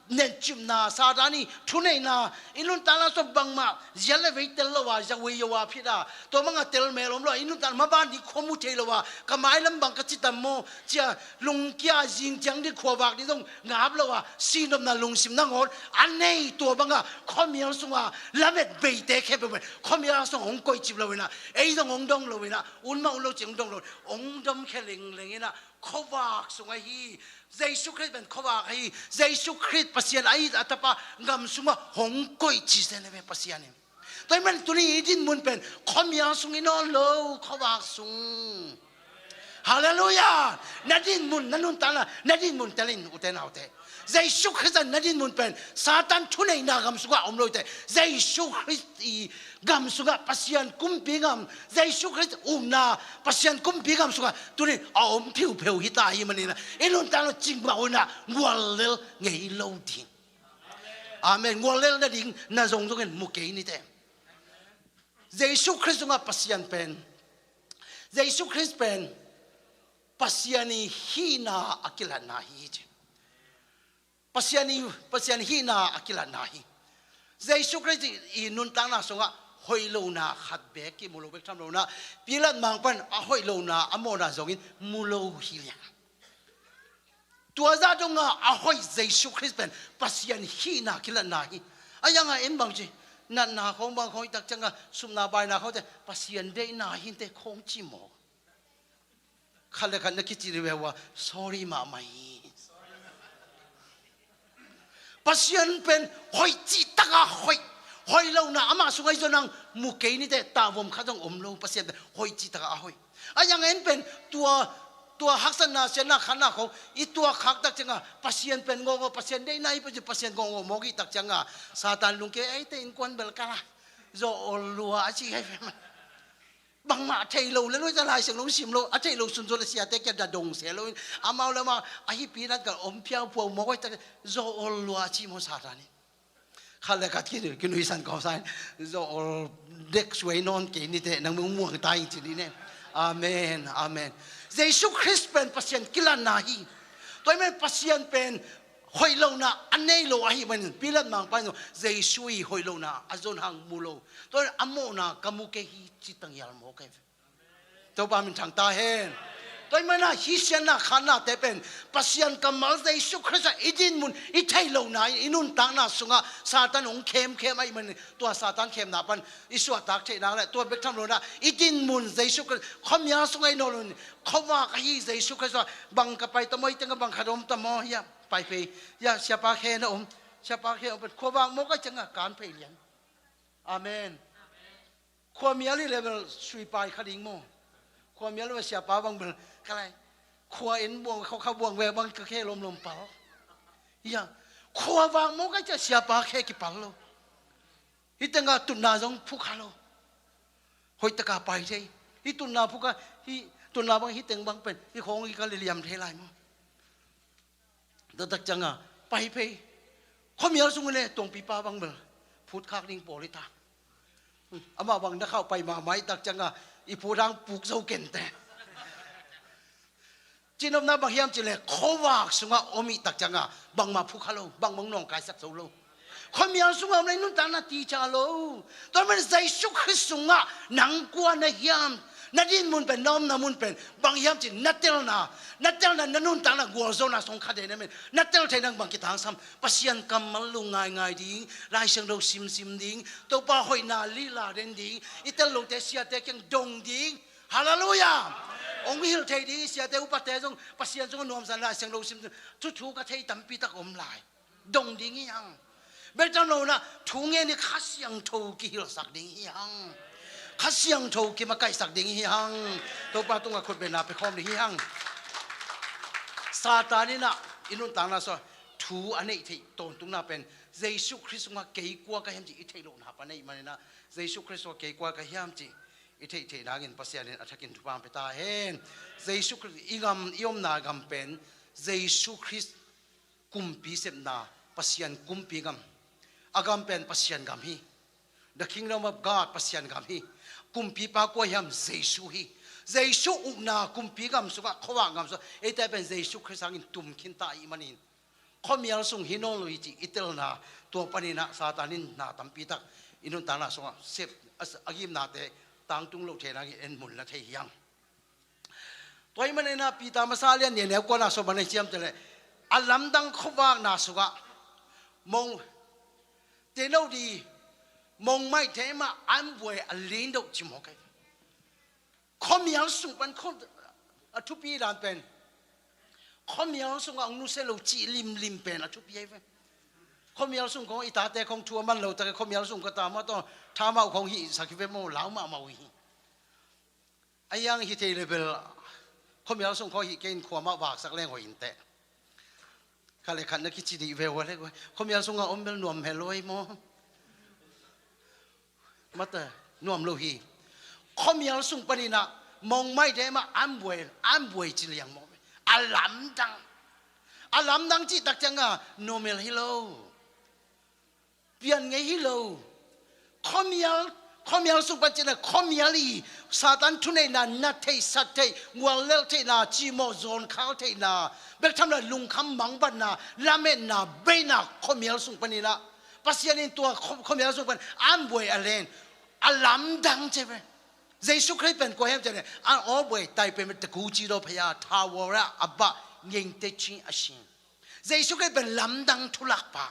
nencipna, Satan i thuneihna, i nuntakna sung bangmah zia le vei tel lo a, za wei yo a phit a, tua bangah tel mel om lo a, i nuntakna maban ding khua mu thei lo a, ka mailam bang ka ci tam maw ci a, lungkia zing ciang ding khuavak ding zong ngap lo a, sinopna lungsim nangawn a nei, tua bangah khuamial sungah lamet beite khempeuh pen khuamial sung hong koihcip lo in ah, ei zong hong dong lo in ah, ut mah ut lo cih hong dong lo, hong domkhia lengleng in ah, khuavak sung ahi. Jesu Khrist pen khuavak ahi. Jesu Khrist Pasian a it a Tapa gam sungah hong koih ci zen hi ve Pasian in. Tua ahih manin tuni i dinmun pen khuamial sung hi nawn lo, khuavak sung. Halleluiah. Na dinmun, na nuntakna, na dinmun tel in, ute naute. Jesu Khrist in na dinmun pen Satan thuneihna gam sungah om lo hi teh. Jesu Khrist i gam sungah, Pasian kumpi gam, Jesu Khrist umna Pasian kumpi gam sungah tunin a om phiupheu hi ta ahih manin ah, i nuntakna cingmah un ah guallel ngei lo ding. Amen. Guallel nading na zongzong in mu kei ni teh. Jesu Khrist sungah Pasian pen, Jesu Khrist pen Pasian i hihna a kilatna hi ci. Pasian i, Pasian hihna a kilatna hi. Jesu Khrist i nuntakna sungah hoih lona khat beek kimu lo bek tham lo in ah, Pilat mang pan a hoih lona a mawhna zongin mu lo hi liang. Tua zah dongah a hoih Jesu Khrist pen Pasian hihna kilatna hi. Ahi hangah en bang ci, natna khawng bang khawng i tak ciangah, supna baina khawngte Pasian deihna hi inteh khawng ci mawk. Khat le khat na kici dih ve ua, sorry mahmah hi. Pasian pen hoih cih takah hoih, hoih lona amah sungah i zon hang mu kei ni teh, tahvom khat zong om lo, Pasian pen hoih cih takah a hoih. Ahi hang en pen tua, tua haksatna, siatna khatna khawng i tuak khak tak ciangah, Pasian pen ngawngawng, Pasian deihna hi, Pasian, Pasian ngawngawng mawk i tak ciangah, Satan lungkia, eite innkuan bel kal a, zaw ol lua a ci hi ve maw. Bangmah thei lo le lo, i ta Lai Siangtho sim lo, a theih loh sunsun a siate kia da dong se lo in, amau le amau a hipi nan kal om phiauphau mawk a, i ta zaw ol lua ci maw Satan in. Khat le khat ki, kinuisan kawmsa in, zaw ol dek suai nawn kei ni teh, nang mung muang ta in ci ni ne. Amen, amen. Jesu Khrist pen Pasian kilatna hi. Tua ahih manin Pasian pen hoih lohna a nei lo ahih manin Pilat mangpa in Jesu i hoih lohna a zon hang mu lo. Tua a mawhna ka mu kei hi ci tangial maw kei. Topa minthang ta hen. Tua ahih manin hih siatna khanate pen Pasian kammal Jesu Khrist ah i dinmun i theih lohna in i nuntakna sungah Satan hong khemkhem ahih manin tua Satan khemna pan i suahtak theih nak le tua bek tham lo in i dinmun Jesu Khrist khuamial sungah i nawl lo in khuavak ahi Jesu Khrist ah bang ka pai ta maw, hih tengah bang khat om ta maw hiam? Pai phei. Hiah siapa khe na om. Siapa khe om pen khuavak maw ka ciangah kan phei lian. Amen. Khuamial i level sui pai kha ding maw? Khuamial i level siapa bang bel ka lai. Khua en buang, khua kha buang ve bang ka khe lomlom pal. Hiah khuavak maw ka ciah siapa khe kipal lo. Hih tengah tutna zong phukha lo. Hoih taka pai thei. Hih tutna phukha, hih tutna bang hih teng bang pen hih khawng hih ka liliam thei lai maw? Taktak ciangah pai phei. Khuamial sung le tongpipa bang bel phutkhak ding pawl hi ta. Amah bang na khauh pai mahmah hi tak ciangah i phut hang puk zo kente. Cinopna bang hiam cih leh khuavak sungah om i tak ciangah bangmah phukha lo, bangmah nawngkaisak zo lo. Khuamial sungah om le nuntakna ticia lo. Tua man Jesu Khrist sungah nang kua na hiam? Na dinmun pen, na omna mun pen bang hiam cih na telna, na telna, na nuntakna gualzawhna sung kha den amen. Na tel thei nang bang kitangsam? Pasian kammal lungngaingai ding, Lai Siangtho simsim ding, Topa hoihna lila den ding, i tel lote siate kiang dong ding. Halleluiah. Hong hilh thei ding i siate upate zong Pasian zong a nuamsa Lai Siangtho simsim. Thuthu ka thei tampi tak om lai. Dong ding hi hang. Bek tham lo in thu ngen i Kha Siangtho kihilhsak ding hi hang. Kha Siangtho kimakaihsak ding hi hang. Topa tungah khutbetna pia khawm ding hi hang. Satan in i nuntakna sungah thu a neih theih tawntungna pen Jesu Khrist sungah kei kua ka hiam cih i theih lohna pan ahih manin Jesu Khrist sungah kei kua ka hiam cih i theih theih nangin Pasian in a thakin thupha pia ta hen. Jesu Khrist i gam, i omna gam pen Jesu Khrist kumpi sepna, Pasian kumpi gam. A gam pen Pasian gam hi. The kingdom of God, Pasian gam hi. Kumpipa kua hiam? Jesu hi. Jesu ukna kumpi gam sungah, khuavak gam sungah eite pen Jesu Khrist hangin tum khin ta ahih manin khuamial sung hi nawn lo hi cih i telna, tua panin Satan in na tampi tak i nuntakna sungah sep a, a gimnate tangtung loh thei nangin en mun la thei hi hang. Tua ahih manin Peter masa lian nih a neu kuana sawm a nei ciam te leh a lamdang khuavakna sungah mong teno di mong maih te mah an buai a lin deuh ci mawk ei. Khuamial sung pan khua a thupi dan pen khuamial sungah hong nusia lo cih limlim pen a thupi ei ve. Khuamial sung khong i tate khong thu a man lo tak khuamial sung ka ta mah tawh thamau khong hihsak hi ve maw, lau mahmah uh hi. A hiang hi thei le bel khuamial sung khaw hih kei in khuamah vaksak leng hoih inteh. Khat le khat na kici dih ve ua le khuamial sungah om bel nuam he lo ei maw? Mata nuam lo hi. Khuamial sung paninah mong maih deh mah an buai, an buai ci liang maw? A lamdang. A lamdang cih tak ciangah normal hi lo. Pian ngei hi lo. Khuamial, khuamial sung pan cihna khuamial i Satan thuneihna na theih sat theih, guallelh theihna, cimawh zawnkhal theihna, bek tham lo lungkham mangbatna, lametna, beina khuamial sung paninah Pasian in tua khu-, khuamial sung pan an buai a len a lamdang ce ve. Jesu Khrist pen kua hiam cih leh an aw buai tai pen takuci daw phaya thawara a bah ngengte ci a sin. Jesu Khrih pen lamdang thulakpa.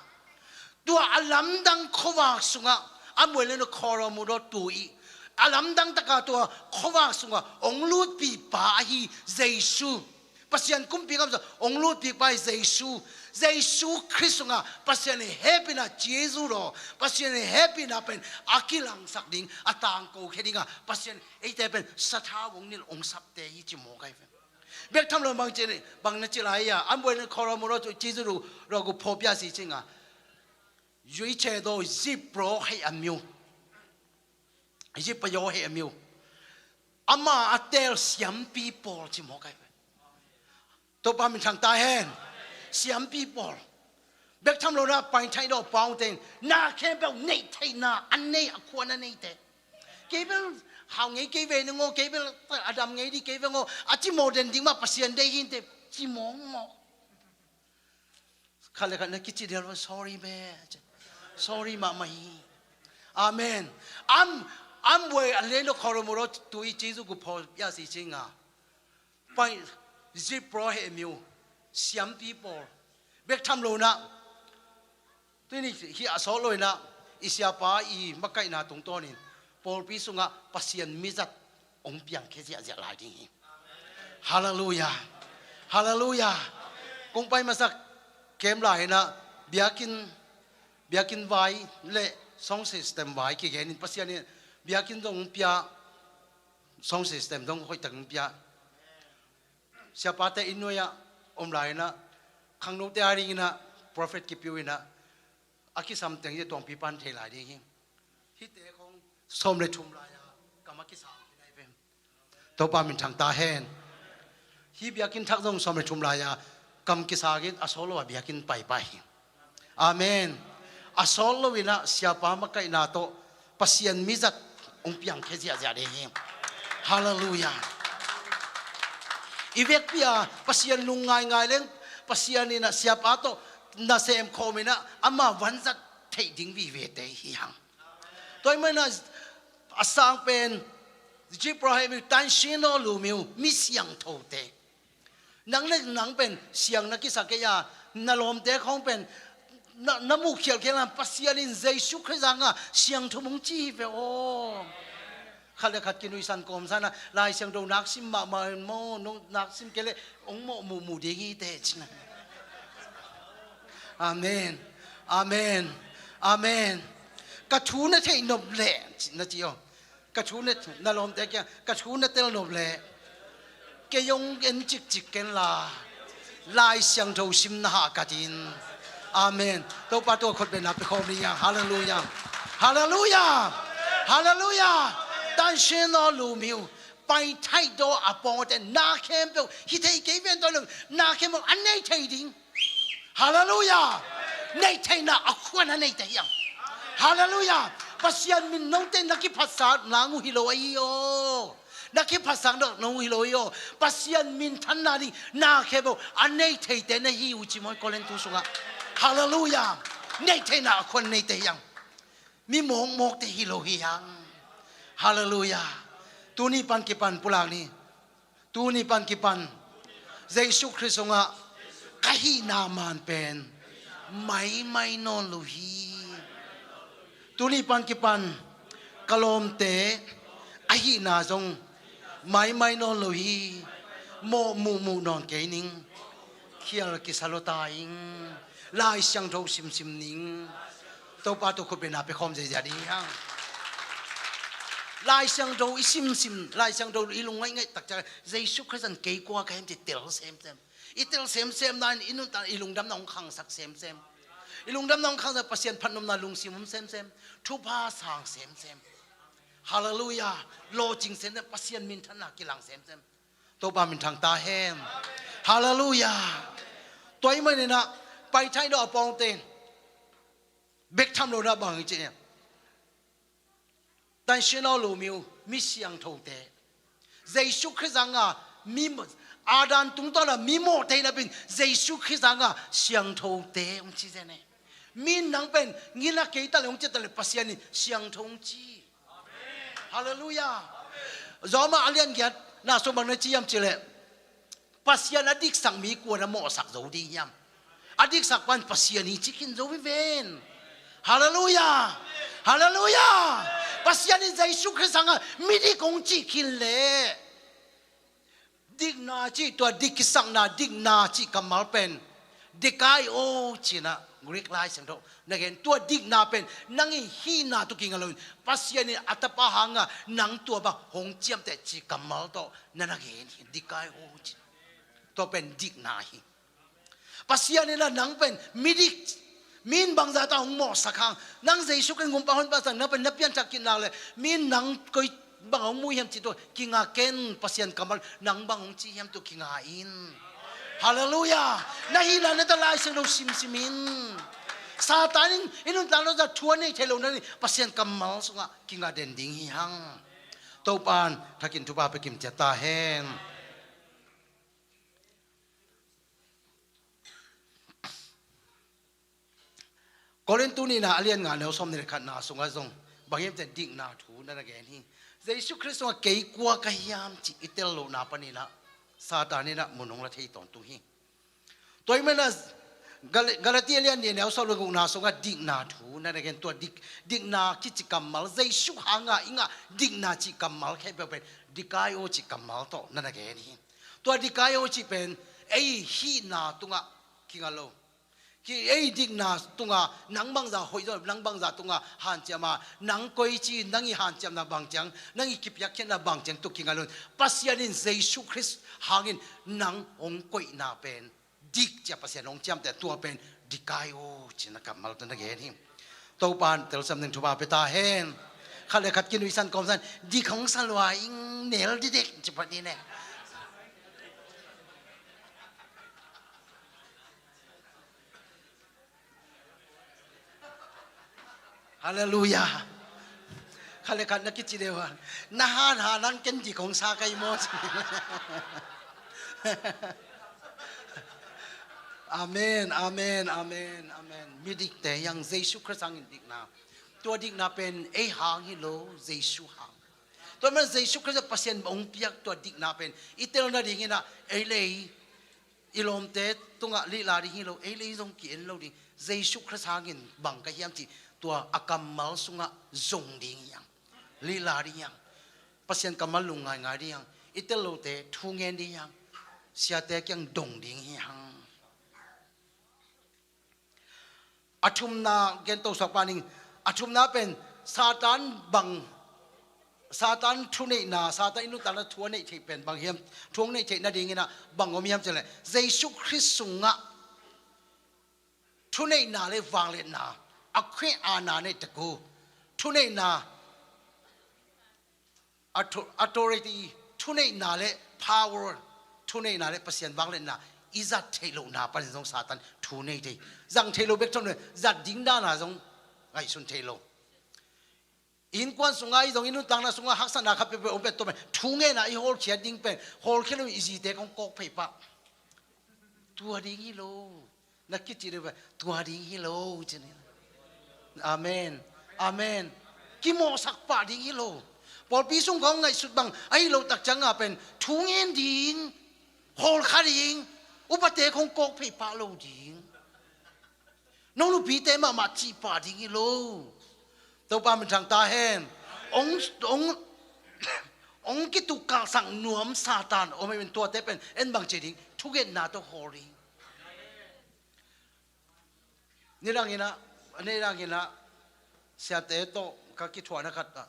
Tua a lamdang khuavak sungah a muai le na khawraw mu daw tu i a lamdang taka tua khuavak sungah ong lutpipa ahi Jesu. Pasian kumpi ngam sungah ong lutpipa ahi Jesu. Jesu Khrih sungah Pasian i hehpihna Jesu daw Pasian i hehpihna pen a kilangsak ding a tangko khe dingah Pasian eite pen sathau ong nilh ong sapte hi ci mawk ahi pen. Bek tham lo bang ci, bang na ci lai a, an buai na khawraw mu lo cu ci zu du, ro gu phawpia si cinga. Yui che do zip pro hei a miu. Zip pa yo hei a miu. Ama a tel siampi pawl ci mawk ai. Topa min thang ta hen. Siampi pawl. Bek tham lo na pain thai do pau ten. Na khempeuh neih theihna, an nei a khua na nei te. Kei bel hau ngei kei ve ni ngo, kei bel a dam ngei di kei ve ngo, a ci maw den ding mah Pasian dei hin te, ci maw ngo. Khat le khat na kici dial lo, sorry be. Sorry mahmah hi. Amen. Am, am we a leno khoromoro tu i cizu ku pho ya si cinga. Pai, zipro he miu, siampi pawl. Bek tham lo na. Tuni hi a sawt lo ina, i siapa i makaihna tungtawnin pawlpi sungah Pasian mizat hong piangkhia ziahziah lai ding hi. Halleluiah. Halleluiah. Kong pai masak kem lai ina, biakinn, biakinn vai le sound system vai kigenin Pasian in biakinn zong hong pia, sound system zong hoihtak hong pia. Siapate inn nuai-ah om lai ina, khangnote a ding ina, prophet kipiu ina, a kisam teng hi, tuangpi pan thei lai ding hi. Hihte khong sawm le thum lai-a kam a kisang hi nai ve. Topa minthang ta hen. Hih biakinn thak zong sawm le thum lai-a kam kisang in a sawt lo a biakinn paipai hi. Amen. A sawt lo ina siapa makaihna tawh Pasian mizat hong piangkhia ziahziah ding hi. Halleluiah. I vekpi-a Pasian lung ngaingai leng Pasian ina siapa tawh nasem khawm ina ama vanzat theih ding vivete hi hang. Tua ahih manin a sang pen Jibrahim, Tanshin aw Lumiu, mi siangthote. Nang le nang pen siang na kisak kei a, na lawmte khawng pen na, na muh khialkhial a, Pasian in Jesu Khrist zanga siangtho hong ci hi ve aw. Khat le khat kinuihsan kawmsan a, Lai Siangtho nak sim mahmah in maw, nong nak sim kei leh hong mawh muhmuh ding hi teh cin a. Amen. Amen. Amen. Ka thu na theih nop leh na ci aw. Ka thu na, na lawmte kiang, ka thu na tel nop leh kei hong en cikcik ken la, Lai Siangtho sim na hahkat in. Amen. Topa tawh khutbetna pia khawm ni hang. Halleluiah. Halleluiah. Halleluiah. Tanshin aw Lumiu, Paithaih daw a pawngte na khempeuh hi thei kei ven tawh lo, na khempeuh a nei thei ding. Halleluiah. Neih theihna a khuan a neite hi hang. Halleluiah. Pasian min nong teh na kiphatsak nang uh hi lo ahi aw. Na kiphatsak nong uh hi lo ahi aw. Pasian minthanna ding na khempeuh a nei theite na hi uh ci maw i Korintu sungah. Halleluiah. Neih theihna a khuan neite hi hang. Mi mawkmawkte hi lo hi hang. Halleluiah. Tuni pan kipan pulak ni. Tuni pan kipan Jesu Khrist sungah ka hihna man pen maimai nawn lo hi. Tuni pan kipan ka lawmte a hihna zong maimai nawn lo hi. Mawh muhmuh nawn kei ning. Khial kisa lo ta ing. Lai Siangtho simsim ning. Topa tawh khutbetna pia khawm ziahziah ding hi hang. Lai Siangtho i simsim, Lai Siangtho i lung ngaingaih tak ciang Jesu Khrist in kei kua ka hiam ci tel semsem. I tel semsem na in i nuntak i lungdamna hong khangsak semsem. I lungdamna hong khangsak, Pasian phatnopna lungsim om semsem. Thupha sang semsem. Halleluiah. Lawhcing semsem, Pasian minthanna kilang semsem. Topa minthang ta hen. Halleluiah. Tua ahih manin ah Paithaih daw a pawngte bek tham lo na bang hi ci. Tanshin aw Lumiu, mi siangthote. Jesu Khrist zanga mi, Adam tungtawna mi mawhte hi napi-in Jesu Khrist zanga siangthote hong ci zen e. Mi nang pen ngiat kei ta leh hong ci ta leh Pasian in siangtho hong ci. Halleluiah. Rom a lian giat na sung bang na ci hiam ci leh, Pasian a diksak mi kua na mawhsak zo ding hiam? A diksak pan Pasian hi ci khin zo hi ven. Halleluiah. Halleluiah. Pasian in Jesu Khrist hangah midik hong cih khin leh dikna cih, tua dik kisakna dikna cih kammal pen dikaio ci-in ah Greek Lai Siangtho na gen, tua dikna pen nang i hihna tawh kinga loin Pasian in a tapa hangah nang tua bang hong ciamteh cih kammal tawh na na gen hi, dikaio ci. Tua pen dikna hi. Pasian in ah nang pen midik, mi in bangzah ta hong mawhsak hang, nang Jesu Khrist gumpa honpa sang nang pen na pianthak kik nak leh mi in nang koi bang hong muh hiam cih tawh kinga ken, Pasian kammal nang bang hong ci hiam tawh kinga in. Halleluiah. Na hihna na ta Lai Siangtho simsim in. Satan in i nuntakna zah thu a nei thei lo na ni, Pasian kammal sungah kinga den ding hi hang. Topa in thakin thupha pia kim ciat ta hen. Korin tu nihna a lian nga neu sawm nih le khatna sungah zong bang hiam cih leh dikna thu na na gen hi. Jesu Khrist sungah kei kua ka hiam cih i tel lohna panin ah Satan in ah mun hong la thei tawntung hi. Tua ahih manin ah Gal-, Galati a lian nih neu sawm le gukna sungah dikna thu na na gen, tua dik, dikna kici kammal, Jesu hanga i ngah dikna cih kammal khempeuh pen dikaio cih kammal tawh na na gen hi. Tua dikaio cih pen ei hihna tungah kinga lo. Ki ei dikna tunga nang bangzah hoih zaw, nang bangzah tunga hanciam a, nang koici, nang i hanciamna bang ciang, nang i kipiakkhiatna bang ciang tawh kinga lo in, Pasian in Jesu Khrist hangin nang hong koihna pen dik ci-a Pasian hong ciamteh, tua pen dikaio cih na kammal tawh na gen hi. Topa'n telsiam ding thupha pia ta hen. Khat le khat kinuihsan kawmsan, dik hong sa lua ing, nel didek ci pah ni ne. Halleluiah. Khat le khat na kici leh uh a, na han han ang, ken dik hong sa ka hi maw. Amen, amen, amen, amen. Midikte hang Jesu Khrist hangin dikna. Tua dikna pen ei hang hi lo, Jesu hang. Tua man Jesu Khrist Pasian hong piak tua dikna pen i tel nadingin ah ei le ei, i lawmte tungah lihla ding hi lo, ei le ei zong ki-en lo ding. Jesu Khrist hangin bang ka hiam cih tua a kammal sungah zong ding hi hang. Lihla ding hi hang. Pasian kammal lung ngaingai ding hi hang. I tel lote thu ngen ding hi hang. Siate kiang dong ding hi hang. A thumna gen to sak pah ning. A thumna pen Satan bang, Satan thuneihna, Satan i nuntakna thu a neih theih pen bang hiam, thu hong neih theih nadingin ah bang om hiam cih leh Jesu Khrist sungah thuneihna le vangliatna, a khuih a na neih tek uh, thuneihna, author-, authority, thuneihna le power, thuneihna le Pasian vangliatna i zat theih lohna panin zong Satan thu nei thei. Zang theih lo bek tham lo, zat ding dan a zong ngaihsun thei lo. Innkuan sungah i zong, i nuntakna sungah haksatna khat peuhpeuh om peuh, tua pen thu ngen a i hawlkhia ding pen, hawlkhia lo i zite kong kawk phei pah. Tua ding hi lo. Na kici deuh pen tua ding hi lo ci ni. Amen. Amen. Kimawhsak pah ding hi lo. Pawlpi sung kong ngaihsut bang ahi lo tak ciangin pen thu ngen ding, hawlkhia ding, upate kong kawk phei pah lo ding. Nong nupite mahmah cih pah ding hi lo. Topa minthang ta hen. Ong, ong, ong kituk kalsak nuam Satan om ahi pen, tuate pen en bang ci ding, thungetna tawh hawl ding. Nidang in ah, nidang in ah siate tawh ka kithuahna khat ah,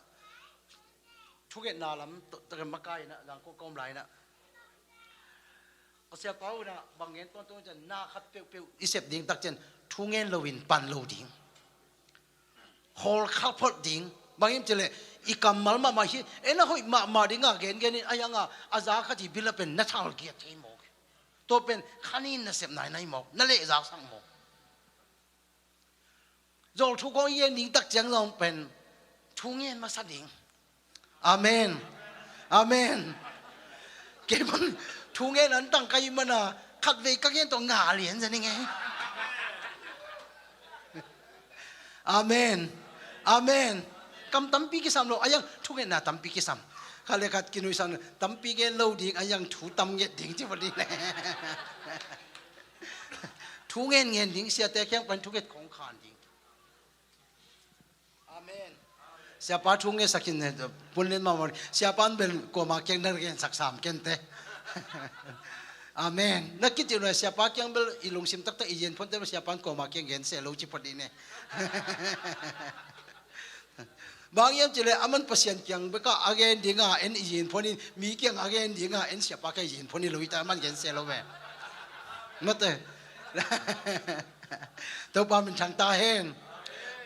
thungetna lam tawh, tawh makai in ah, zangkong ka om lai in ah, ka siapa uh in ah bang gen tuantuan ciang, na khat peuhpeuh i sep ding tak ciang thu ngen loin pan lo ding. Hawlkhia phot ding. Bang hiam cih leh i kammal mahmah hi, en a hoih mahmah ding a gengen in, a hiang a, a za khat hi bil a pen na thalgiat thei mawk. Tua pen khanin na sep nai nai mawk, na lehzak sak mawk. Zawlthu kong i gen ding tak ciang zong pen thu ngen masa ding. Amen. Amen. Kei bang thu ngen antang ka hih man a, khatvei ka gen tawh nga lian zen ing ei. Amen. Amen. Kam tampi kisam lo, a hiang thungetna tampi kisam. Khat le khat kinuihsan, tampi gen lo ding, a hiang thu tam nget ding ci pah ding le. Thu ngen ngen ding, siate kiang pan thunget khong khan ding. Amen. Siapa thu ngetsak in, eh, pulin mawh mawh. Siapa in bel kuama kiang na gensak sam kei te. Amen. Na kici lo, siapa kiang bel i lungsim taktak i yen phonte bel siapa in kuama kiang gen se lo ci pah ding ne. Bang hiam cih leh aman Pasian kiang bek a gen ding a en i yen phon in, mi kiang a gen ding a en siapa kiang i yen phon in lo hi ta, aman gen se lo ve. Mate. Topa minthang ta hen.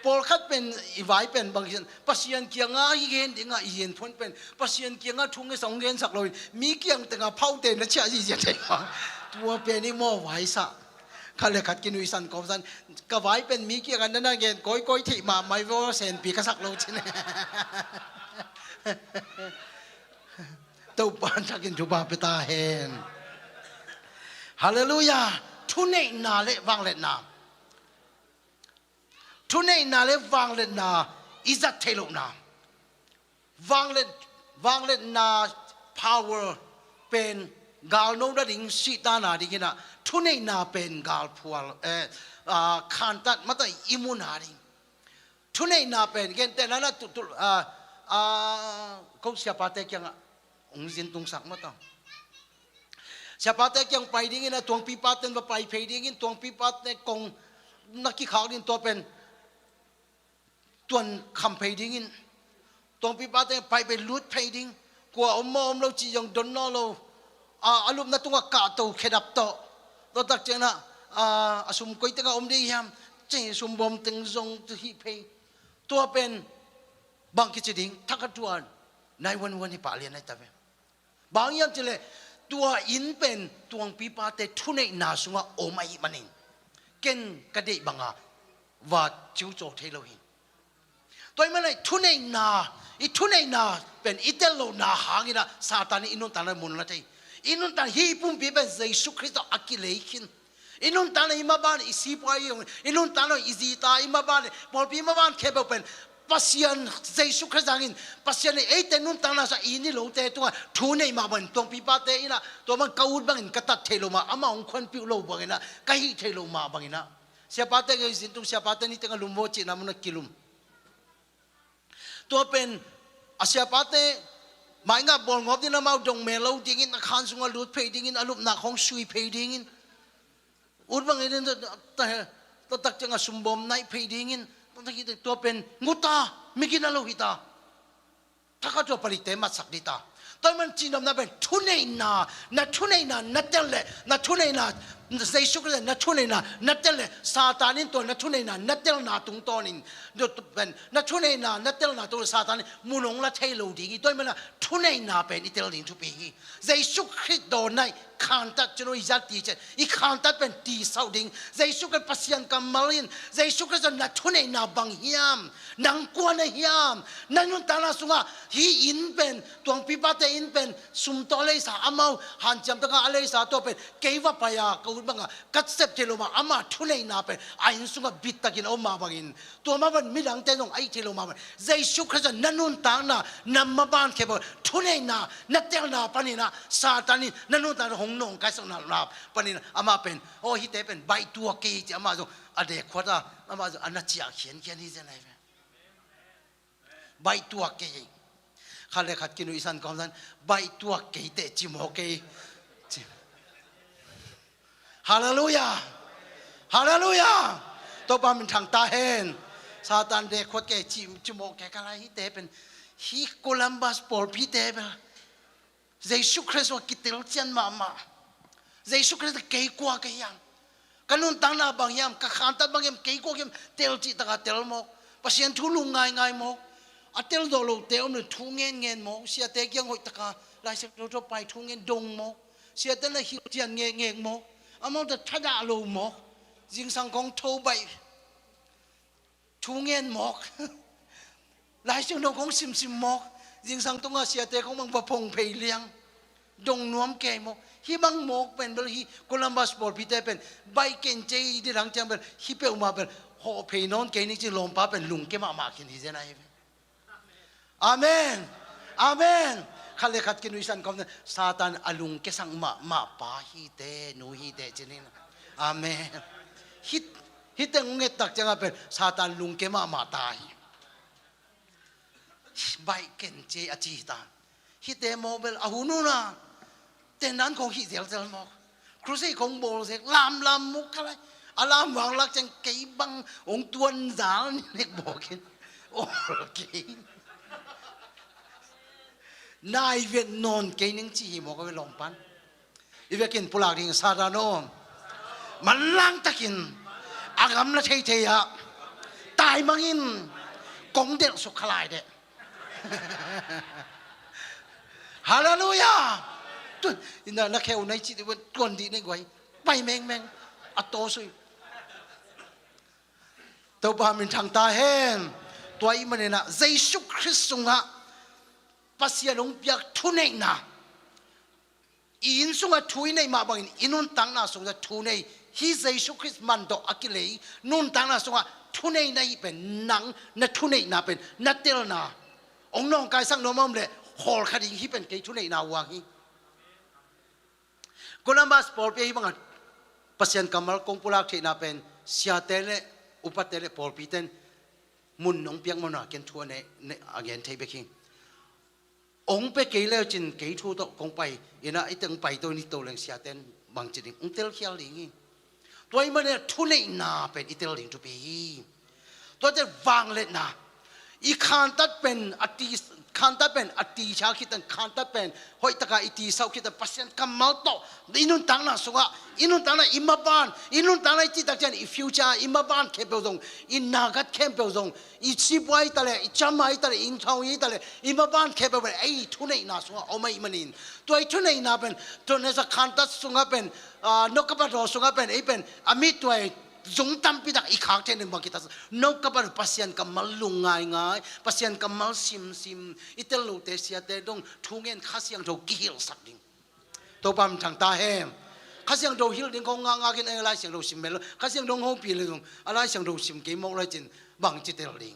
Pawlkhat pen i vai pen bang hiam, Pasian kiang a i gen ding a i yen phon pen, Pasian kiang a thu ngetsak hong gensak lo in, mi kiang teng a phaute na ciah zihziah thei mah. Tua pen i mawh vai sa. Khat le khat kinuihsan kawmsan. Ka vai pen mi kiang a na na gen kawikawi theih mahmah hi vaw, senpi ka sak lo ci ne. Topa in thakin thupha pia ta hen. Halleluiah. Thuneihna le vangliatna. Thuneihna le vangliatna i zat theih lohna. Vanglet, vangliatna power pen galno nading, sihtan nadingin ah, thuneihna pen galphual, eh, ah, khantat mata i mun nading. Thuneihna pen gentehna in ah tu, tu, ah, ah, ko siapate kiangah hong zin tungsak mata. Siapate kiang pai dingin ah tuangpipate va pai phei dingin, tuangpipate kong na kikhak ding, tua pen tuan kham phei dingin, tuangpipate pai phei lut phei ding, kua om maw om lo cih zong don nawn lo, a, a lupna tungah kahto khedap tawh, tua tak ciangin ah, a, a sum koi tengah om ding hiam, cih sumbawm teng zong hih phei. Tua pen bang kici ding, thakhat tuan nai wan wan hi pah lian nai ta ve. Bang hiam cih leh tua inn pen tuangpipate thuneihna sungah om ahih manin, ken ka deih banga va ciucaw thei lo hi. Tua ahih manin thuneihna, i thuneihna pen i tel lohna hangin ah Satan in i nuntakna mun la thei. I nuntak, hih pumpi pen Jesu Khrist tawh a kilei khin. I nuntakna i maban, i sipuai i hong, i nuntakna i zita i maban, pawlpi i maban khempeuh pen Pasian, Jesu Khrist hangin, Pasian in eite nuntakna sa i ni lote tungah thu nei mah bangin, tuangpipate in ah, tua bang ka ut bangin ka tat theih loh mah, amah hong khuanpih uh lo bangin ah, ka hih theih loh mah bangin ah. Siapate gei zin tung, siapate ni tengah lum vaw cihna munah kilum. Tua pen a siapate maingah bawlngawp dingin amau dong mel lo dingin, a khan sungah lut phei dingin, a lupna khawng sui phei dingin, ut bangin tua tak ciangah sumbawm naih phei dingin, tua pen nguta, migina lo hita. Thakhat tua palikte matsak dita. Tua ahih man cihnopna pen thuneihna, na thuneihna na tel leh, na thuneihna, Jesu Khrist na thuneihna na tel leh, Satan in tua na thuneihna na telna tungtawnin, pen na thuneihna na telna tungtawnin Satan in mun hong la thei lo ding hi. Tua ahih manin thuneihna pen i tel ding thupi hi. Jesu Khrist dawnna i khantat cin uh i zat ti cian, i khantat pen tisauh ding. Jesu Khrist Pasian kammal in, Jesu Khrist na thuneihna bang hiam? Nang kua na hiam? Na nuntakna sungah hih inn pen, tuangpipate inn pen sum tawh a leisa, amau hanciam takah a leisa, tua pen kei va pai a, ka ut bangah ka sep theih loh mah, ama thuneihna pen a inn sungah bittakin a om mah bangin, tua mah bangin midangte zong a it theih loh mah bangin, Jesu Khrist na nuntakna, na maban khempeuh thuneihna na telna panin ah Satan in na nuntakna hong nawngkaisak na panin ah, amah pen, aw, hihte pen baih tuak kei hi ci, amah zong a deek khuat a, amah zong a na ciah khiankhian hi zen ahi ve. Baih tuak kei hi. Khat le khat kinuihsan kawmsan, baih tuak kei teh ci mawk kei. Ci. Halleluiah. Halleluiah. Topa min thang ta hen. Satan deek khuat kei ci, ci mawk kei ka lai, hihte pen, hih Columbus pawlpite bel Jesu Khrist uh a kitel cian mahmah. Jesu Khrist kei kua ka hiam? Ka nuntakna bang hiam? Ka khantat bang hiam? Kei kua ka hiam? Tel cih taka tel mawk. Pasian thu lungngai ngai mawk. A tel zawh lote om lo thu ngen ngen mawk. Siate kiang hoih taka Lai Siangtho tawh pai thu ngen dong mawk. Siate na hilh cian ngek ngek mawk. Amau ta thadah lo mawk. Zingsang kong tho baih. Thu ngen mawk. Lai Siangtho khong simsim mawk. Zingsang tungah siate khong bang va phong phei liang. Dong nuam kei mawk. Hih bang mawk pen bel hih Columbus pawlpite pen baih ken cei didang ciang bel hih peuhmah bel hawh phei nawn kei ning ci, lawmpa pen lungke mahmah khin hi zen ahi ve. Amen. Amen. Khat le khat kinuihsan kawm, Satan a lungke sang mahmah pa hite, nu hite cinin. Amen. Hih, hih teng nget tak ciangah pen Satan lungke mahmah ta hi. Baih ken ci a ci ta. Hihte mawk bel a hun hun a, tendan khong hih zelzel mawk. Crusade khong bawl zek, lamlam muk khalai. A lam vanglak ciang kei bang hong tuan zal nek bawkin. Awl kei. Nai vet nawn kei ning ci hi mawk a ve lawmpan. I vekin pulak ding Satan aw. Manlang takin a gamla theithei ah taimangin kong delh suk khalai deh. Halleluiah. Tu, ina na kheu nai ci tuan dih nei guai. Pai mengmeng. A tawsui. Topa min thang ta hen. Tua ahih manin ah Jesu Khrist sungah Pasian hong piak thuneihna. I inn sungah thu i neih mah bangin i nuntakna sungah thu nei Hih Jesu Khrist mandok a kilei nuntakna sungah thuneihna hih pen nang na thuneihna pen na telna. Hong nawngkaisak nuam a om leh hawlkha ding, hih pen kei thuneihna uang hi. Columbus pawlpi ahi bangah Pasian kammal kong pulak theihna pen siate le upate le pawlpite in mun nong piak mawhna ken thu a ne, ne, a gen thei bek hi. Hong pia kei le cin kei thu tawh kong pai, ina i teng pai to ni to leng siate in bangci ding hong telkhial ding hi. Tua ahih manin thuneihna pen i tel ding thupi hi. Tuate vangliatna, i khantat pen a ti, khantat pen a ti cia khit teng khantat pen hoihtaka i tisauh khit teng Pasian kammal tawh i nuntakna sungah, i nuntakna i maban, i nuntakna i cihtak ciang i future, i maban khempeuh zong, i nagat khempeuh zong, i sipuai ta leh, i cama i ta leh, i inthau i ta leh, i maban khempeuh pen ei thuneihna sungah om ahih manin, tua i thuneihna pen, tua nasa khantat sungah pen, ah, nokkapat haw sungah pen, ei pen a mi tua i zung tampi tak i khak theih ning bang kita. Nokkapat Pasian kammal lungngaingai, Pasian kammal simsim, i tel lote siate dong thu ngen Kha Siangtho kihilhsak ding. Topa minthang ta hen. Kha Siangtho hilh ding kong ngakngak in a Lai Siangtho sim mel lo. Kha Siangtho hong hopih le zong a Lai Siangtho sim kei mawk lai cin bangci tel ding.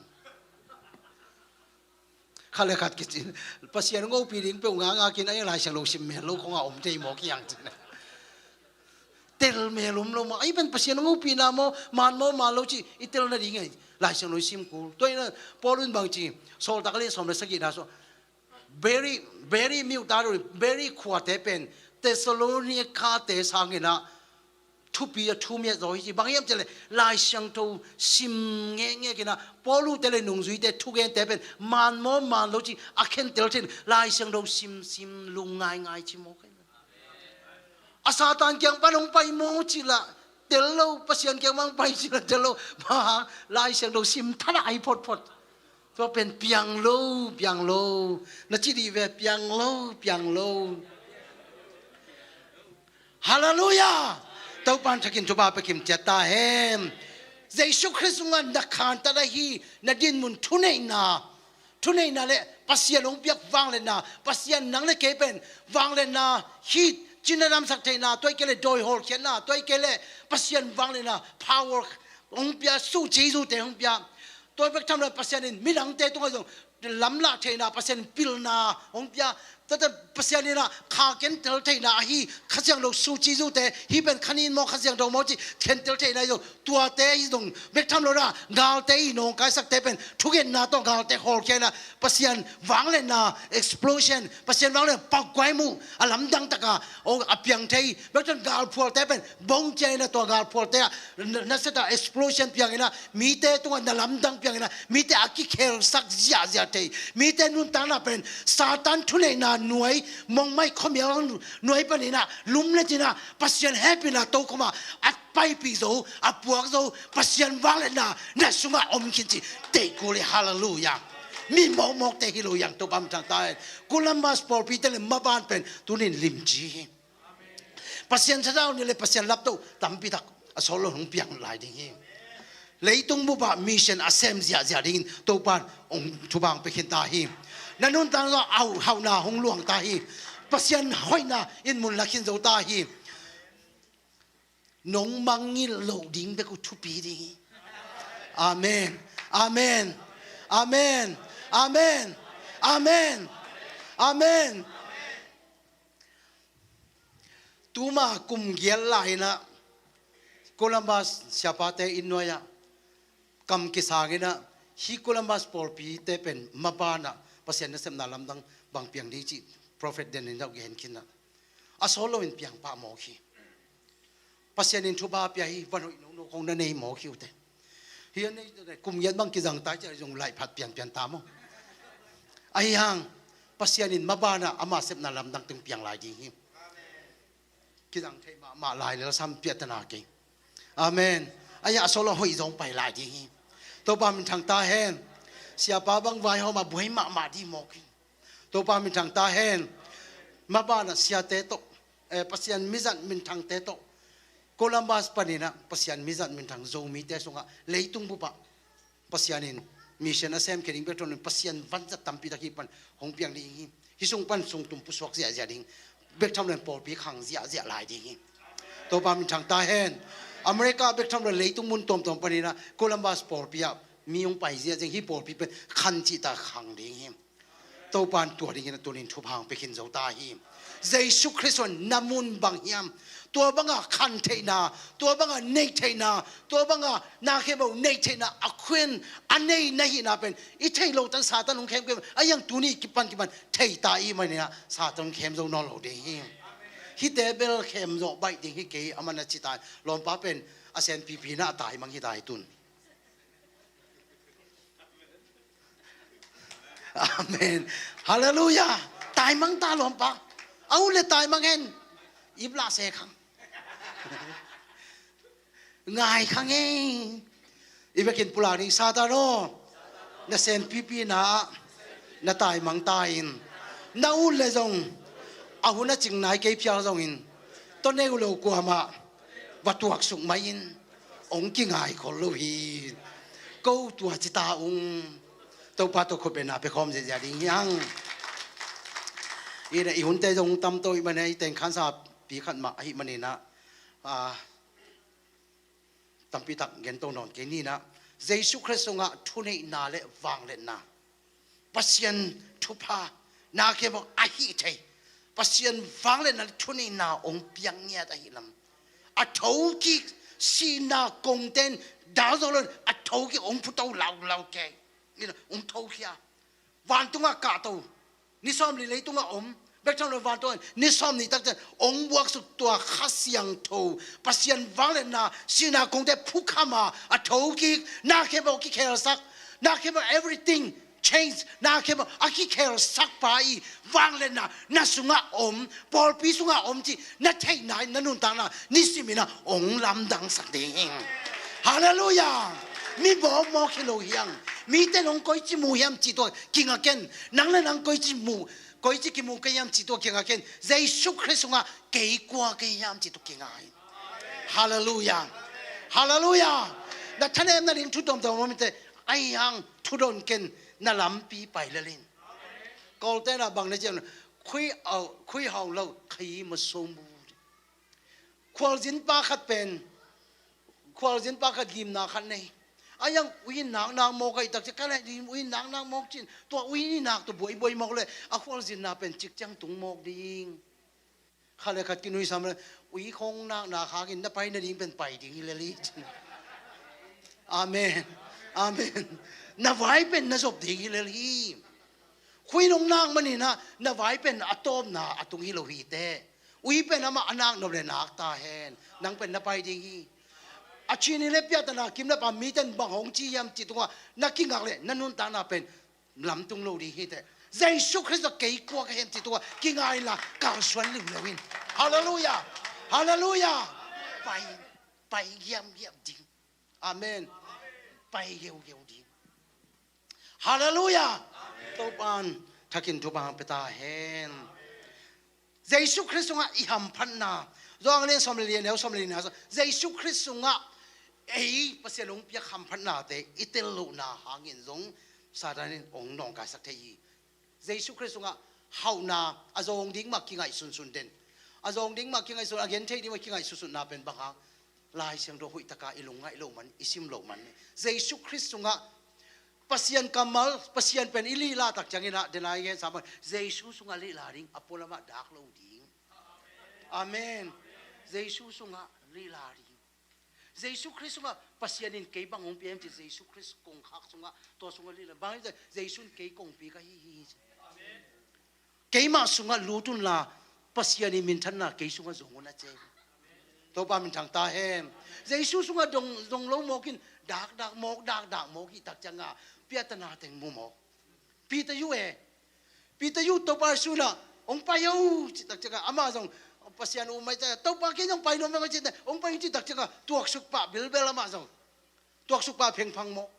Khat le khat kicin Pasian hong hopih ding peuh ngakngak in a Lai Siangtho sim mel lo kong a om thei mawk hiang cin. Tel mel om lo maw, ei pen Pasian hong hopihna maw, man maw man lo ci i tel nading ei. Lai Siangtho sim kul. Tua ina Paul in bangci, Sawltak a lian sawm le sagihna sung, Berea, Berea mi uh ta ding, Berea khuate pen Thessalonika te sangin ah thupi a thumiat zaw hi ci. Bang hiam cih leh Lai Siangtho sim ngekngek in ah, Paul uh te le nungzuite thugente pen man maw man lo ci a khentel theih in Lai Siangtho simsim lungngaingai ci mawk hi. A Satan kiang pan hong pai maw cih lah tel lo, Pasian kiang pan hong pai cih lah tel lo. Mah Lai Siangtho sim tha na ai photphot. Tua pen piang lo, piang lo. Na ci dih ve, piang lo, piang lo. Halleluiah. Topa in thakin thupha pia kim ciat ta hen. Jesu Khrist sungah na khantat ahi, na dinmun thuneihna, thuneihna le Pasian hong piak vangliatna, Pasian nang le kei pen vangliatna, hih cina damsak theihna, tua hi kei le dawi hawlkhiatna, tua hi kei le Pasian vangliatna, power hong pia, suci zute hong pia. Tua bek tham lo Pasian in midangte tungah zong lamlah theihna, Pasian pilna hong pia. Tate Pasian in ah kha khentel theihna ahi, Kha Siangtho suci zute, hih pen kha nin maw, Kha Siangtho maw ci khentel theihna hi zong, tuate hi zong bek tham lo na, galte i nawngkaisakte pen thugenna tawh galte hawlkhia in ah, Pasian vangliatna explosion, Pasian vangliatna paukuai muh a lamdang taka a piang thei. Bek tham galphualte pen bong cia in ah tua galphualte ah na, na set a explosion piang in ah, mite tungah na lamdang piang in ah, mite a kikhelsak ziahziah thei. Mite nuntakna pen Satan thuneihna nuai, mongmai khuamial nuai panin ah lumlet in ah, Pasian hehpihna tokhom ah a paipih zo, a puak zo, Pasian vangliatna na sungah om khin ci. Teih kul hi, halleluiah. Mi mawkmawkte hi lo hiang, Topa minthang ta hen. Columbus pawlpite le maban pen tuni in limci hi. Pasian thadau ni le Pasian laptoh tampi tak a sawt lo hong piang lai ding hi. Leitung bup ah mission a sem ziahziah dingin Topa in hong thupha hong pia khin ta hi. Na nuntakna ah hau, hauhna hong luang ta hi. Pasian hoihna in mun la khin zo ta hi. Nong mangngilh loh ding bek uh thupi ding hi. Amen. Amen. Amen. Amen. Amen. Amen. Tuma kum giat lai in ah Columbus siapate inn nuai ah kam kisang in ah, hih Columbus pawlpite pen maban ah Pasian nasepna lamdang bang piang ding cih prophet Daniel in ah gen khin ah, a sawt lo in piang pah mawk hi. Pasian in thupha pia hi, van hoih nono khong na nei mawk hi uh teh. Hi a nei kum giat bang kizang ta hi ciah zong laih phat pianpian ta maw. Ahi hang Pasian in maban ah ama sepna lamdang teng piang lai ding hi. Kizang thei mahmah lai lel sam piahtana kei. Amen. Ahi a sawt lo hoih zong pai lai ding hi. Topa minthang ta hen. Siapa bang vaihawm a buai mahmah ding mawk hi. Topa minthang ta hen. Maban ah siate tawh, eh, Pasian mizat minthangte tawh, Columbus panin ah Pasian mizat minthang Zomite sungah leitung bup ah Pasian in mission a sem khe ding bek tham lo in Pasian vanzat tampi tak hih pan hong piang ding hi. Hih sung pan sungtum pusuak ziahziah ding, bek tham lo in pawlpi khang ziahziah lai ding hi. Topa minthang ta hen. America bek tham lo, leitung mun tuamtuam panin ah Columbus pawlpi ah mi hong paizia zeng, hih pawlpi pen khan cihtak khang ding hi. Topa in tua dingin a tunin thupha hong pia khin zo ta hi. Jesu Khrist in na mun bang hiam, tua banga khan theihna, tua banga nei theihna, tua banga na khempeuh nei theihna a khuen a nei na hihna pen i theih loh tan Satan hong khem kei, a hiang tuni kipan kipan thei ta i hih manin ah Satan hong khem zo nawn lo ding hi. Hihte bel khem zawh baih ding hi kei, amah na ci ta hi. Lawmpa pen a senpipi na a taimang hi ta hi tun. Amen. Halleluiah. Taimang ta lawmpa. A ut le taimang hen. Ip lah se khang. Ngai khang e. I vekin pulak ding, Satan aw, na senpipi na, na taimang ta in. Na ut le zong a hun a cing nai kei phial zongin, tua neu lo kuamah va tuaksuk mai in, hong kingai khol lo hi. Ko tua ci ta ung. Topa tawh khutbetna pia khawm ziahziah ding hi hang. Ina i hunte zong tam to i hih manin ah, i teng khansa pi khat mah ahih manin ah, a, tampi tak gen to nawn kei ni. Jesu Khrist sungah thuneihna le vangliatna, Pasian thupha, na khempeuh a hih thei, Pasian vangliatna le thuneihna hong piak ngiat ahih lam, a thokik, sihna kongte in dal zo lo in a thokik, hong phuto laulau kei. Ina hong thokhia. Vantungah kahto, ni sawmli leitungah om, bek tham lo vantungah ni sawmnih tak ciang hong buaksuk tua Kha Siangtho, Pasian vangliatna, sihna kongte phukham a, a thokik, na khempeuh a kikhelsak, na khempeuh everything change, na khempeuh a kikhelsak pa i vangliatna na sungah om, pawlpi sungah om cih na theihna in, na nuntakna nisimin ah hong lamdangsak ding hi. Halleluiah. Mi mawkmawk hi lo hi hang. Mite in hong koici mu hiam cih tua kinga ken. Nang le nang koici mu, koici kimu ka hiam cih tua kinga ken. Jesu Khrist sungah kei kua ka hiam cih tua kinga hi. Halleluiah. Halleluiah. Na thanemna ding thu tuamtuam om mite, ahi hang thudon ken, na lampi pai lel in. Kawlte'n ah bang na ci hiam, khui hau, khui hau lo, khui ma so mu. Khualzin pa khat pen, khualzin pa khat gimna khat nei. A hiang ui naknak mawk ahih tak ciang, ka leh ui naknak mawk cin, tua ui naknak tua buaibuai mawk leh a khualzinna pen cik ciang tung mawk ding. Khat le khat kinuisam leh, ui khong naknak hangin na pai nading pen pai ding hi lel hi. Amen. Amen. Na vai pen na zop ding hi lel hi. Khui nong nak manin ah na vai pen a tawpna a tung hi lo hi teh. Ui pen amah a nak nop leh nak ta hen. Nang pen na pai ding hi. A cin hi leh piahtana kim le pam mite in bang hong ci hiam cih tungah na kingak leh na nuntakna pen lamtung lo ding hi teh. Jesu Khrist ah kei kua ka hiam cih tungah kinga inla kalsuan liuliau in. Halleluiah. Halleluiah. Pai, pai giamgiam ding. Amen. Pai geugeu ding. Halleluiah. Topa'n thakin thupha hong pia ta hen. Jesu Khrist sungah i hamphatna, Johan lian sawm le li, a neu sawm le lina, Jesu Khrist sungah ei Pasian hong piak hamphatnate i tel lohna hangin zong Satan in hong nawngkaisak thei hi. Jesu Khrist sungah hauhna, a zawng ding mah kingaihsunsun den, a zawng ding mah kingaihsun, a gentheih ding mah kingaihsunsunna pen bang hang? Lai Siangtho hoihtaka i lungngaih loh man, i sim loh man. Jesu Khrist sungah Pasian kammal, Pasian pen i lihlah tak ciangin ah, denai gen sa man, Jesu sungah lihlah ding, a pualamah dak lo ding. Amen. Jesu sungah lihlah ding. Jesu Khrist sungah Pasian in kei bang hong pia hiam cih, Jesu Khrist kongkhak sungah, tua sungah lihlah. Bang hang hiam cih leh Jesu in kei kongpi ka hi hi. Keimah sungah lut unla, Pasian ii minthanna kei sungah zong un, a ci hi. Topa minthang ta hen. Jesu sungah dong, zong lo mawk in, dakdak mawk, dakdak mawk i hih tak ciangah piahtana teng mu mawk. Peter yu e. Peter yu Topa Jesu in ah, hong pai o, cih tak ciangah amah zong Pasian um mai ciangah, Topa, kei zong pai nuam ing a, cih tak ciangah, hong pai o, cih tak ciangah tuaksuk pah bilbel amah zong. Tuaksuk pah phengphang mawk.